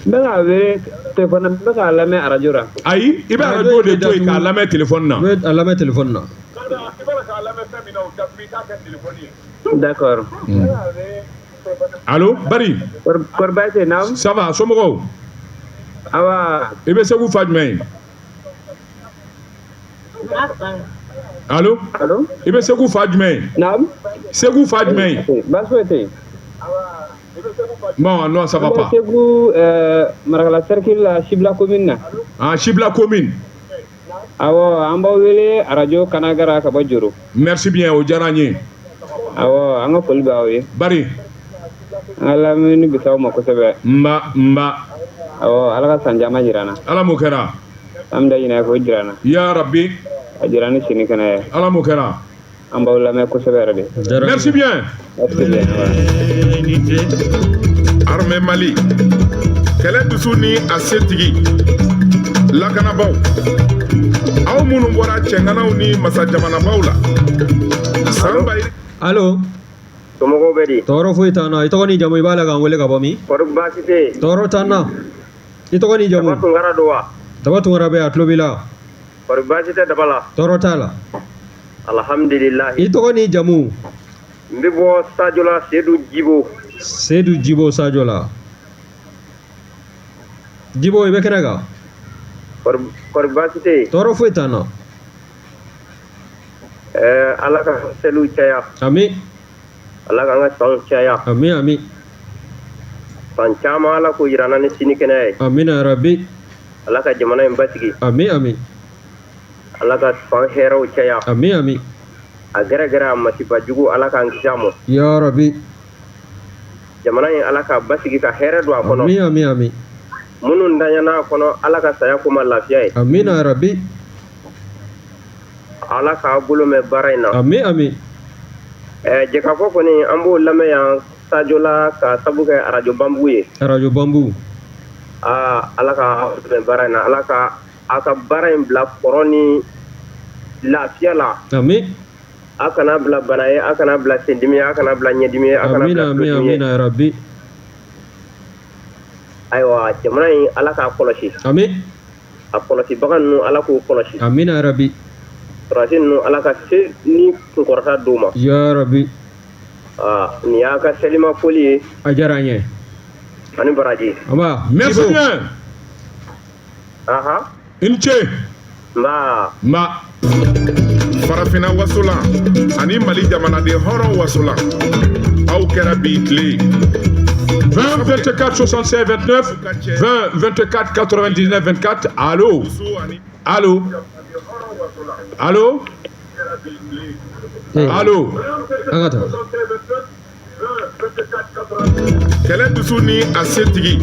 N bɛ k'a wele telefɔni na, n bɛ k'a lamɛn arajo la. Ayi, i bɛ arajo de to yen k'a lamɛn telefɔni na. I bɛ a lamɛn telefɔni na. D'accord. Allo, Bari. Kɔri baasi tɛ yen, naamu. Ça va, somɔgɔw? Awa. I bɛ Segu fan jumɛn ye? Allo. Allo. I bɛ Segu fan jumɛn ye? Naamu. Segu fan jumɛn ye? Baasi foyi tɛ yen. Bon, non, ça va pas. Segu Marakala cercle la, Sibila commune na. Ah, Sibila commune. Awɔ, an b'aw wele arajo Kanagara ka bɔ Joro. Merci bien, o diyara n ye. Awɔ, an ka foli b'aw ye. Bari. An ka lamɛnni bɛ s'aw ma kosɛbɛ. Nba, nba. Awɔ, Ala ka san caman jira an na. Ala m'o kɛra. An bɛ ɲinɛ k'o jira an na. Ya Rabbi. A jira ni sini kɛnɛ ye. Ala m'o kɛra. An b'aw lamɛn kosɛbɛ yɛrɛ de. Merci bien. Merci bien. Armée Mali, kɛlɛ dusu ni a setigi, lakanabaaw, aw minnu bɔra cɛŋanaw ni masajamanabaw la san ba. Allo. Somɔgɔw bɛ di? Tɔɔrɔ foyi t'an na. I tɔgɔ ni jamu, i b'a la k'an wele ka bɔ min? Kɔri baasi tɛ yen. Tɔɔrɔ t'an na. I tɔgɔ ni jamu? Daba Tunkara don wa? Daba Tunkara bɛ yen, a tulo b'i la. Kɔri baasi tɛ Daba la? Tɔɔrɔ t'a la. Alhamdulillah. I tɔgɔ n'i jamu? N bɛ bɔ Sajola, Seydou Djibo. Seydou Djibo, Sajola. Djibo, i bɛ kɛnɛ kan. Kɔri baasi tɛ yen? Tɔɔrɔ foyi t'an na. Ala ka seliw caya. Ami. Ala k'an ka sanw caya. Ami, ami. San caman, Ala k'o jira an na ni sini kɛnɛya ye. Amina rabi. Ala ka jamana in basigi. Ami, ami. Ala ka fan hɛrɛw caya. Ami, ami. A gɛrɛgɛrɛ, a masiba jugu, Ala k'an kisi a ma. Ya rabi. Jamana in, Ala ka basigi, ka hɛrɛ don a kɔnɔ. Ami, ami, ami. Minnu ntanyana a kɔnɔ, Ala ka saya k'u ma lafiya ye. Amina rabi. Ala k'a bolo mɛn baara in na. Ami, ami. Jɛkafɔ kɔni, an b'o lamɛn yan Sajola ka sabu kɛ Arajo Banbugu ye. Arajo Banbugu. Aa, Ala ka mɛn baara in na, Ala ka a ka baara in bila kɔrɔ ni lafiya la. Ami. A kana bila bana ye, a kana bila sendimi ye, a kana bila ɲɛdimi ye, a kana bila Amina, ami, tulodimi ye. Amina rabi. Ayiwa, jamana in, Ala k'a kɔlɔsi. Ami. A kɔlɔsibaga ninnu, Ala k'u kɔlɔsi. Amina rabi. Sɔrɔdasi ninnu, Ala ka se ni kunkɔrɔta d'u ma. Ya rabi. Aa, nin y'a ka selima foli ye. A diyara an ye. Ani baraji. Aba. Merci bien. Aha. I ni ce. Nba. Nba. Farafinna wasolan ani Mali jamanaden hɔrɔn wasolan, aw kɛra bi tile. 20 24 76 29, 20 24 99 24. Allô, allô, allô, allô. An ka taa. Kɛlɛ dusu ni a setigi,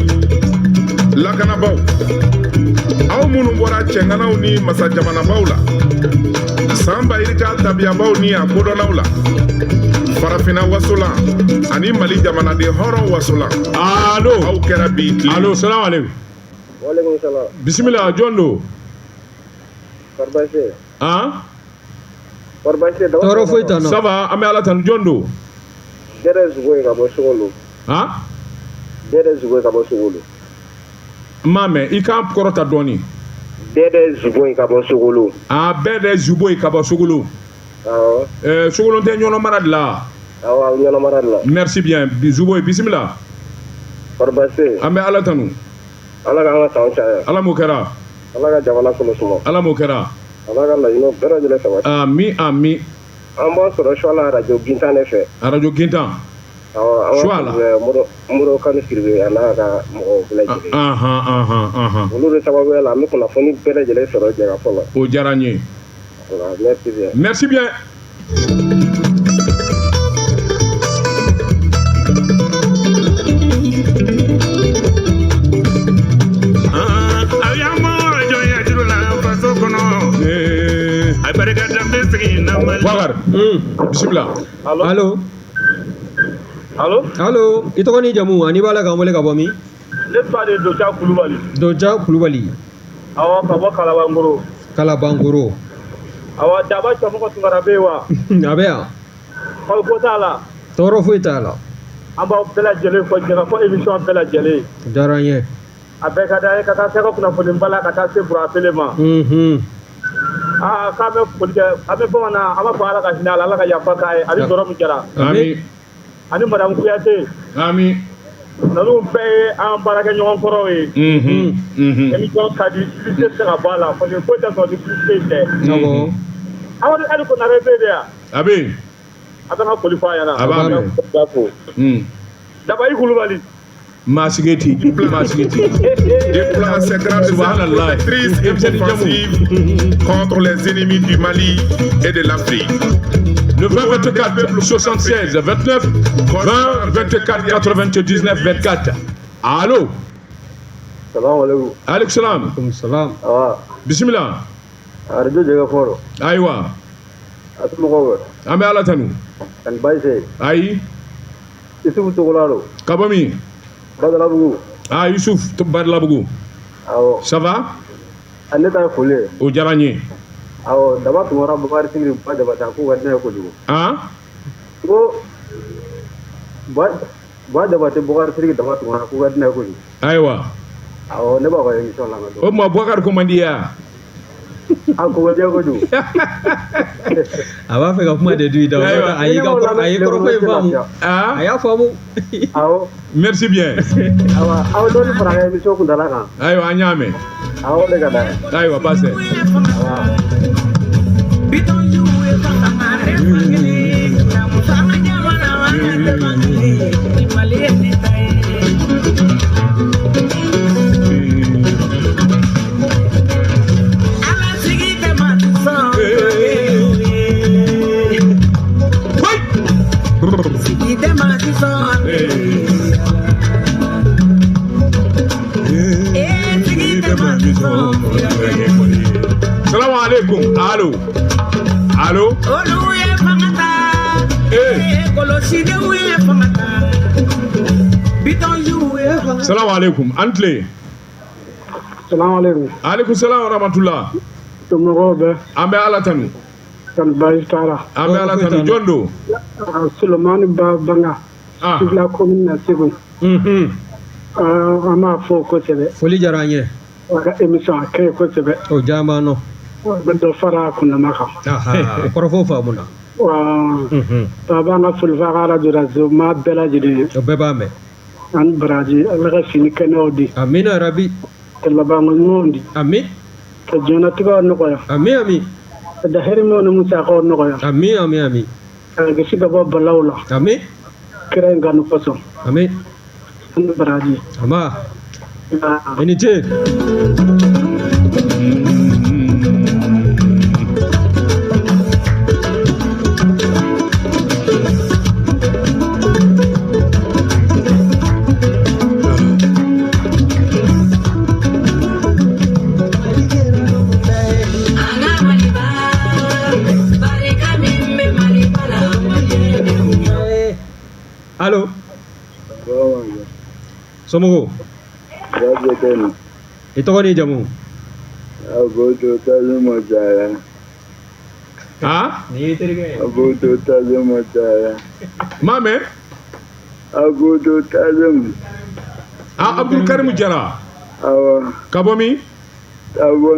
lakanabaw, aw minnu bɔra cɛŋanaw ni masajamanabaw la, san bayirika tabiyabaw ni a kodɔnnaw la, Farafinna wasolan ani Mali jamanaden hɔrɔn wasolan. Allô. Aw kɛra bi tile. Allô, salam aleykum. Waaleykum salaam. Bisimila, jɔn don? Kɔri baasi tɛ yen? Han? Kɔri baasi tɛ yen? Tɔɔrɔ foyi t'an na. Ça va, an bɛ Ala tanu. Jɔn don? Dɛdɛ Zugo ye ka bɔ Sogolo. Han? Dɛdɛ Zugo ye ka bɔ Sogolo. N m'a mɛn, i k'an kɔrɔta dɔɔni. Dɛdɛ Zugo ye ka bɔ Sogolo. Ah, Bɛdɛ Zubo ye ka bɔ Sogolo. Awɔ. Sogolo tɛ Ɲɔnɔ mara de la? Awɔ, Ɲɔnɔ mara de la. Merci bien, Zubo ye, bisimila. Kɔri baasi tɛ yen? An bɛ Ala tanu. Ala k'an ka sanw caya. Ala m'o kɛra. Ala ka jamana kolo suma. Ala m'o kɛra. Ala ka laɲiniw bɛɛ lajɛlen sabati. Ami, ami. An b'a sɔrɔ Suwala Arajo Gintan de fɛ. Arajo Gintan. Awɔ, an ka Suwala. Moro Kanu Sidibe a n'a ka mɔgɔw bɛɛ lajɛlen. Ahan, ahan, ahan. Olu de sababuya la, an bɛ kunnafoni bɛɛ lajɛlen sɔrɔ Jɛkafɔ la. O diyara n ye. Voilà, merci bien. Merci bien. Aw y'an bɔ jɔnya juru la faso kɔnɔ. A barika danbe sigi na Mali. Bakari. Bisimila. Allo. Allo. Allo, i tɔgɔ n'i jamu ani b'a la k'an wele ka bɔ min? Ne fa de Doja Kulubali. Doja Kulubali. Awɔ, ka bɔ Kalabankoro. Kalabankoro. Awɔ, Daba Cɔmɔgɔ Tunkara bɛ yen wa? A bɛ yan. Kɔri ko t'a la? Tɔɔrɔ foyi t'a la. An b'aw bɛɛ lajɛlen fɔ Jɛkafɔ émission bɛɛ lajɛlen. O diyara an ye. A bɛɛ ka d'an ye, ka taa se ka kunnafoni ba la, ka taa se Burafele ma. Aa, k'an bɛ foli kɛ, an bɛ bamanan, an b'a fɔ Ala ka hinɛ a la, Ala ka yafa k'a ye, ani Dɔrɔmu Jara. Ami. Ani madame Kuyate. Ami. Ninnu bɛɛ ye an baarakɛɲɔgɔn kɔrɔw ye. Émission ka di, publicité tɛ se ka bɔ a la parce que foyi tɛ sɔrɔ ni publicité tɛ. Awɔ. Amadu Ali Konare bɛ yen de yan? A bɛ yen. A bɛ n ka foli fɔ a ɲɛna. A b'a mɛn. Dabayi Kulubali. Masigeti, Masigeti. Déploie ses grandes armes Subhanallah. protectrices et offensives contre les ennemis du Mali et de l'Afrique. Le 20 24 76 29, 20 24 99 24. Allô. Salamu alaikum. Aleykum salam. Aleykum salam. Awa. Bisimila. Arajo Jɛkafɔ don. Ayiwa. A somɔgɔw bɛ? An bɛ Ala tanu. Ani baasi tɛ yen? Ayi. Isufu Togola don. Ka bɔ min? Badalabugu. Ah, Yusuf Badalabugu. Awɔ. Ça va? A, ne ta ye foli ye. O diyara n ye. Awɔ, Daba Tunkara, Bakari Sidiki, Ba Jabate, a k'u ka di ne ye kojugu. Han? N ko Ba Jabate, Bakari Sidiki, Daba Tunkara, k'u ka di ne ye kojugu. Ayiwa. Awɔ, ne b'a ka émission lamɛn. O tuma Bubakari ko man di ye wa? A ko diya kojugu. A b'a fɛ ka kuma de du i da. A y'i ka a ye kɔrɔfɔ in faamu. A y'a faamu. Awɔ. Merci bien. Awa, aw dɔɔni fara an ka émission kuntala kan. Ayiwa, an y'a mɛn. Awɔ, o de ka d'an ye. Ayiwa, baasi tɛ. Salamu alaikum. Allo. Allo. Salamu alaikum. An tile. Salamu alaikum. Alaikum salam wa rahmatullah. Somɔgɔw bɛ? An bɛ Ala tanu. Kani baasi t'a la. An bɛ Ala tanu. Jɔn don? Solomani Ba Banga. Sibila commune na Segu. An b'a fɔ kosɛbɛ. Foli diyara an ye. A ka émission a ka ɲi kosɛbɛ. O diyara an nɔ. A bɛ dɔ fara a kunnama kan. Kɔrɔfɔ faamuna. Baba, an ka foli f'a ka radio la maa bɛɛ lajɛlen ye. O bɛɛ b'a mɛn. Ani baraji, Ala ka sini kɛnɛyaw di. Amina rabi. Ka labanko ɲumanw di. Amin. Ka diɲɛlatigɛw nɔgɔya. Amin amin. Ka dahirimɛw ni musakaw nɔgɔya. Amin amin amin. Ka kisi ka bɔ balaw la. Amin. Kira in kanu kosɔn. Amin. Ani baraji. Aba. I ni ce. Allo. Somɔgɔw. I tɔgɔ n'i jamu? Abudu Tazuma Jara. Ah? Abudu Tazuma Jara. Maa mɛn? Abudu Tazuma. Ah, Abdul Karim Jara. Awɔ. Ka bɔ min? Ka bɔ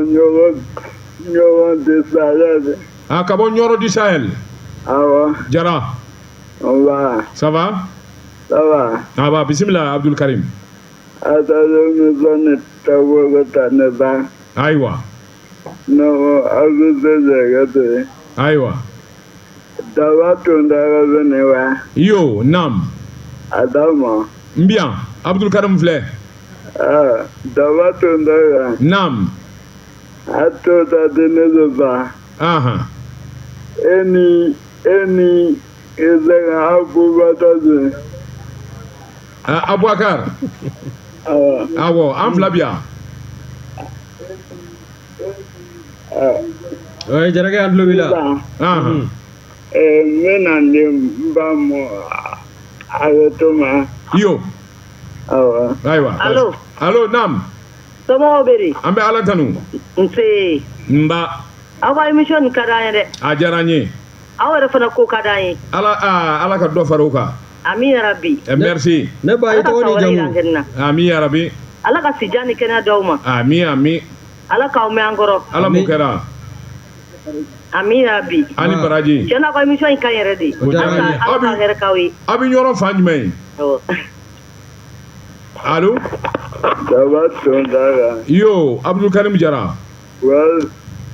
Ɲɔrɔ du Sahel. Ah, ka bɔ Ɲɔrɔ du Sahel. Awɔ. Jara. Nba. Ça va? Ça va. Ah bah, bismillah Abdul Karim. Ayiwa. Ayiwa. Yo, nam. N bi yan, Abdul Karim filɛ. Nam. Ahan. Abubakar. Awɔ, an fila bi yan. Oui, Jarakɛ, an tulo b'i la. N bɛna di n ba ma a bɛ to ma. Iyo. Awɔ. Ayiwa. Allo. Allo, naam. Somɔgɔw bɛ di? An bɛ Ala tanu. Nse. Nba. Aw ka émission nin ka d'an ye dɛ. A diyara n ye. Aw yɛrɛ fana ko ka d'an ye. Ala aa Ala ka dɔ fara o kan. Amin yarabi. Merci. Ne ba, i tɔgɔ n'i jamu? Amin yarabi. Ala ka sijan ni kɛnɛya d'aw ma. Amin amin. Ala k'aw mɛn an kɔrɔ. Ala m'o kɛra. Amin yarabi. Ani baraji. Tiɲɛ na aw ka émission in ka ɲi yɛrɛ de. O diyara n ye. Ala ka hɛrɛ k'aw ye. Aw bɛ Ɲɔrɔ fan jumɛn ye? Awɔ. Allo. Daba Tondara. Yo, Abdul Karim Jara. Well.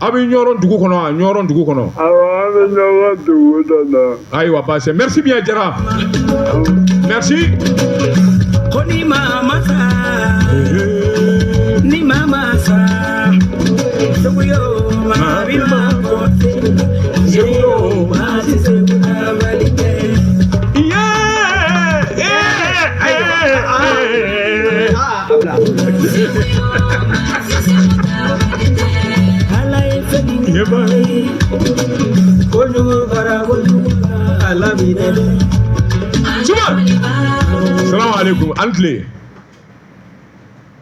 Aw bɛ Ɲɔrɔ dugu kɔnɔ wa? Ɲɔrɔ dugu kɔnɔ. Awɔ, an bɛ Ɲɔrɔ dugu kɔnɔ. Ayiwa, baasi tɛ. Merci bien Jara. Merci. Ko ni mama sa, ni mama sa, Seguyo ma bi ma ko, Seguyo ma si segu na balike. Yeah! Salam alaikum. An tile.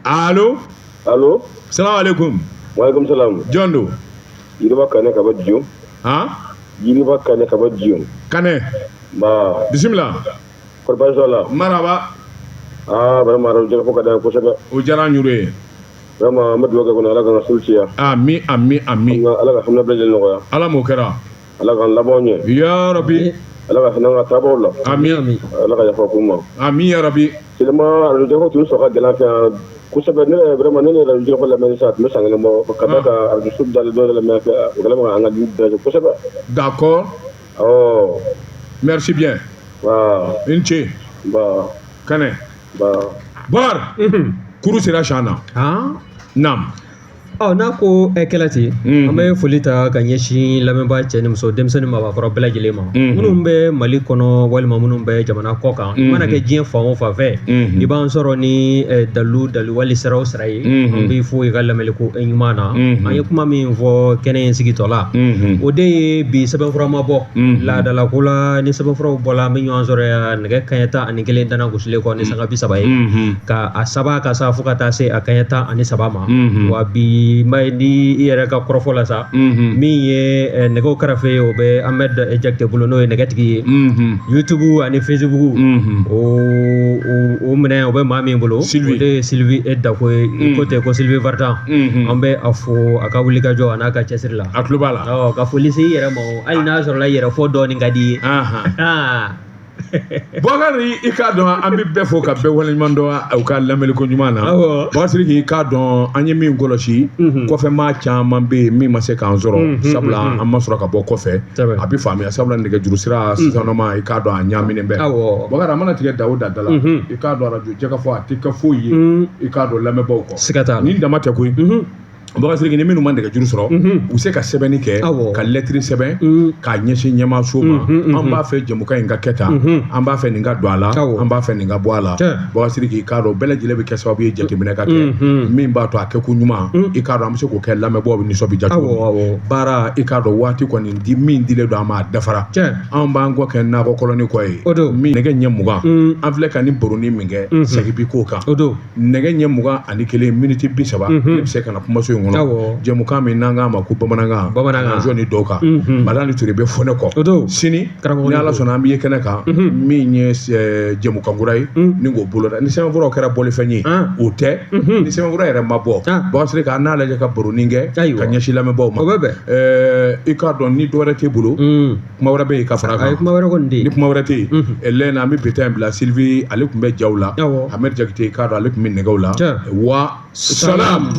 Allo. Allo. Salam alaikum. Wa alaikum salam. Jɔn don? Yiriba Kane ka bɔ Dion. Han? Yiriba Kane ka bɔ Dion. Kane. Ba. Bisimila. Kɔri baasi t'a la? Maraba. Ah, vraiment, radio Jɛgɛfɔ ka d'an ye kosɛbɛ. O diyara an yɛrɛ ye. Vraiment an bɛ dugawu kɛ kɔni Ala k'an ka seli ciya. Ami ami ami. Ala ka hamina bɛɛ lajɛlen nɔgɔya. Ala m'o kɛra. Ala k'an labanw ɲɛ. Ya Rabbi. Ala ka hinɛ an ka taabaw la. Ami ami. Ala ka yafa k'u ma. Ami ya Rabbi. Seulement arajo Jɛkafɔ tun sɔrɔ ka gɛlɛn an fɛ yan kosɛbɛ. Ne yɛrɛ vraiment ne ye arajo Jɛkafɔ lamɛn sisan a tun bɛ san kelen bɔ ka d'a kan arajo so dalen dɔ yɛrɛ lamɛn fɛ o kɛlen bɛ k'an ka déranger kosɛbɛ. D'accord. Awɔ. Merci bien. Waaw. I ni ce. Ba. Kanɛ. Ba. Bɔkari. Kuru sera sian na. Naam. Ɔ n'a ko kɛla ten, an bɛ foli ta ka ɲɛsin lamɛnbaa cɛ ni muso, denmisɛnnin, maabakɔrɔ bɛɛ lajɛlen ma, minnu bɛ Mali kɔnɔ walima minnu bɛ jamana kɔ kan. I mana kɛ diɲɛ fan o fan fɛ, i b'an sɔrɔ ni dalu dalu wali sira o sira ye, an b'i fo i ka lamɛnliko ɲuman na. An ye kuma min fɔ kɛnɛ in sigitɔ la, o de ye bi sɛbɛnfura ma bɔ laadalako la. Ni sɛbɛnfuraw bɔla, an bɛ ɲɔgɔn sɔrɔ yan nɛgɛ kanɲɛ 11 dana gosilen kɔ ni sanga 30 ye, ka a saba ka sa fo ka taa se a kanɲɛ 13 ma. Wa bi ma ni i yɛrɛ ka kɔrɔfɔ la sa, min ye nɛgɛw karafe ye, o bɛ Ahmed Jakite bolo, n'o ye nɛgɛtigi ye. YouTube ani Facebook, o minɛ o bɛ maa min bolo, o de ye Sylvie Dako ye. I ko ten ko Sylvie Vartan, an bɛ a fo a ka wulikajɔ a n'a ka cɛsiri la. A tulo b'a la. Ka foli se i yɛrɛ ma, hali n'a sɔrɔla yɛrɛ fɔ dɔɔnin ka di i ye. Bɔkari, i k'a dɔn an bɛ bɛɛ fo ka bɛɛ waleɲuman dɔn u ka lamɛnliko ɲuman na. Bɔkari Sidiki, i k'a dɔn an ye min kɔlɔsi kɔfɛ, maa caman bɛ yen min ma se k'an sɔrɔ, sabula an ma sɔrɔ ka bɔ kɔfɛ. A bɛ faamuya, sabula nɛgɛjuru sira sisan nɔ, i k'a dɔn a ɲaaminen bɛ. Bɔkari, a mana tigɛ da o da da la, i k'a dɔn arajo Jɛkafɔ a tɛ kɛ foyi ye, i k'a dɔn lamɛnbaaw kɔ. Siga t'a la. Nin dama tɛ koyi. Bɔkari Sidiki, ni minnu ma nɛgɛjuru sɔrɔ, u bɛ se ka sɛbɛnni kɛ, ka lɛtiri sɛbɛn k'a ɲɛsin ɲɛmaaso ma. An b'a fɛ jɛmukan in ka kɛ tan, an b'a fɛ nin ka don a la, an b'a fɛ nin ka bɔ a la. Bɔkari Sidiki, i k'a dɔn bɛɛ lajɛlen bɛ kɛ sababu ye jateminɛ ka kɛ min b'a to a kɛko ɲuman, i k'a dɔn an bɛ se k'o kɛ, lamɛnbaaw bɛ nisɔn bɛ diya cogo min. Baara, i k'a dɔn waati kɔni di min dilen don an ma, a dafara. An b'an kɔ kɛ nakɔ kɔlɔni kɔ ye min nɛgɛ ɲɛ 20, an filɛ ka nin baroni min kɛ, segin bi k'o kan. Nɛgɛ ɲɛ 21 miniti 30, ne bɛ se ka na kumaso in kɔnɔ, jɛmukan min n'an k'a ma ko bamanankan bamanankan ni dɔw kan. Madani Ture bɛ fɔ ne kɔ sini, ni Ala sɔnna, an bɛ ye kɛnɛ kan min ye jɛmukan kura ye ni k'o boloda. Ni sɛbɛnfuraw kɛra bɔlifɛn ye, o tɛ. Ni sɛbɛnfura yɛrɛ ma bɔ, Bɔkari Sidiki, an n'a lajɛ ka baronin kɛ ka ɲɛsin lamɛnbaaw ma. I k'a dɔn ni dɔwɛrɛ t'e bolo, kuma wɛrɛ bɛ yen ka fara kan? Kuma wɛrɛ kɔni tɛ yen. Ni kuma wɛrɛ tɛ yen, lɛn an bɛ bi ta in bila. Sylvie, ale tun bɛ jaw la. Ahmed Jakite, i k'a dɔn ale tun bɛ nɛgɛw la. Wa salam.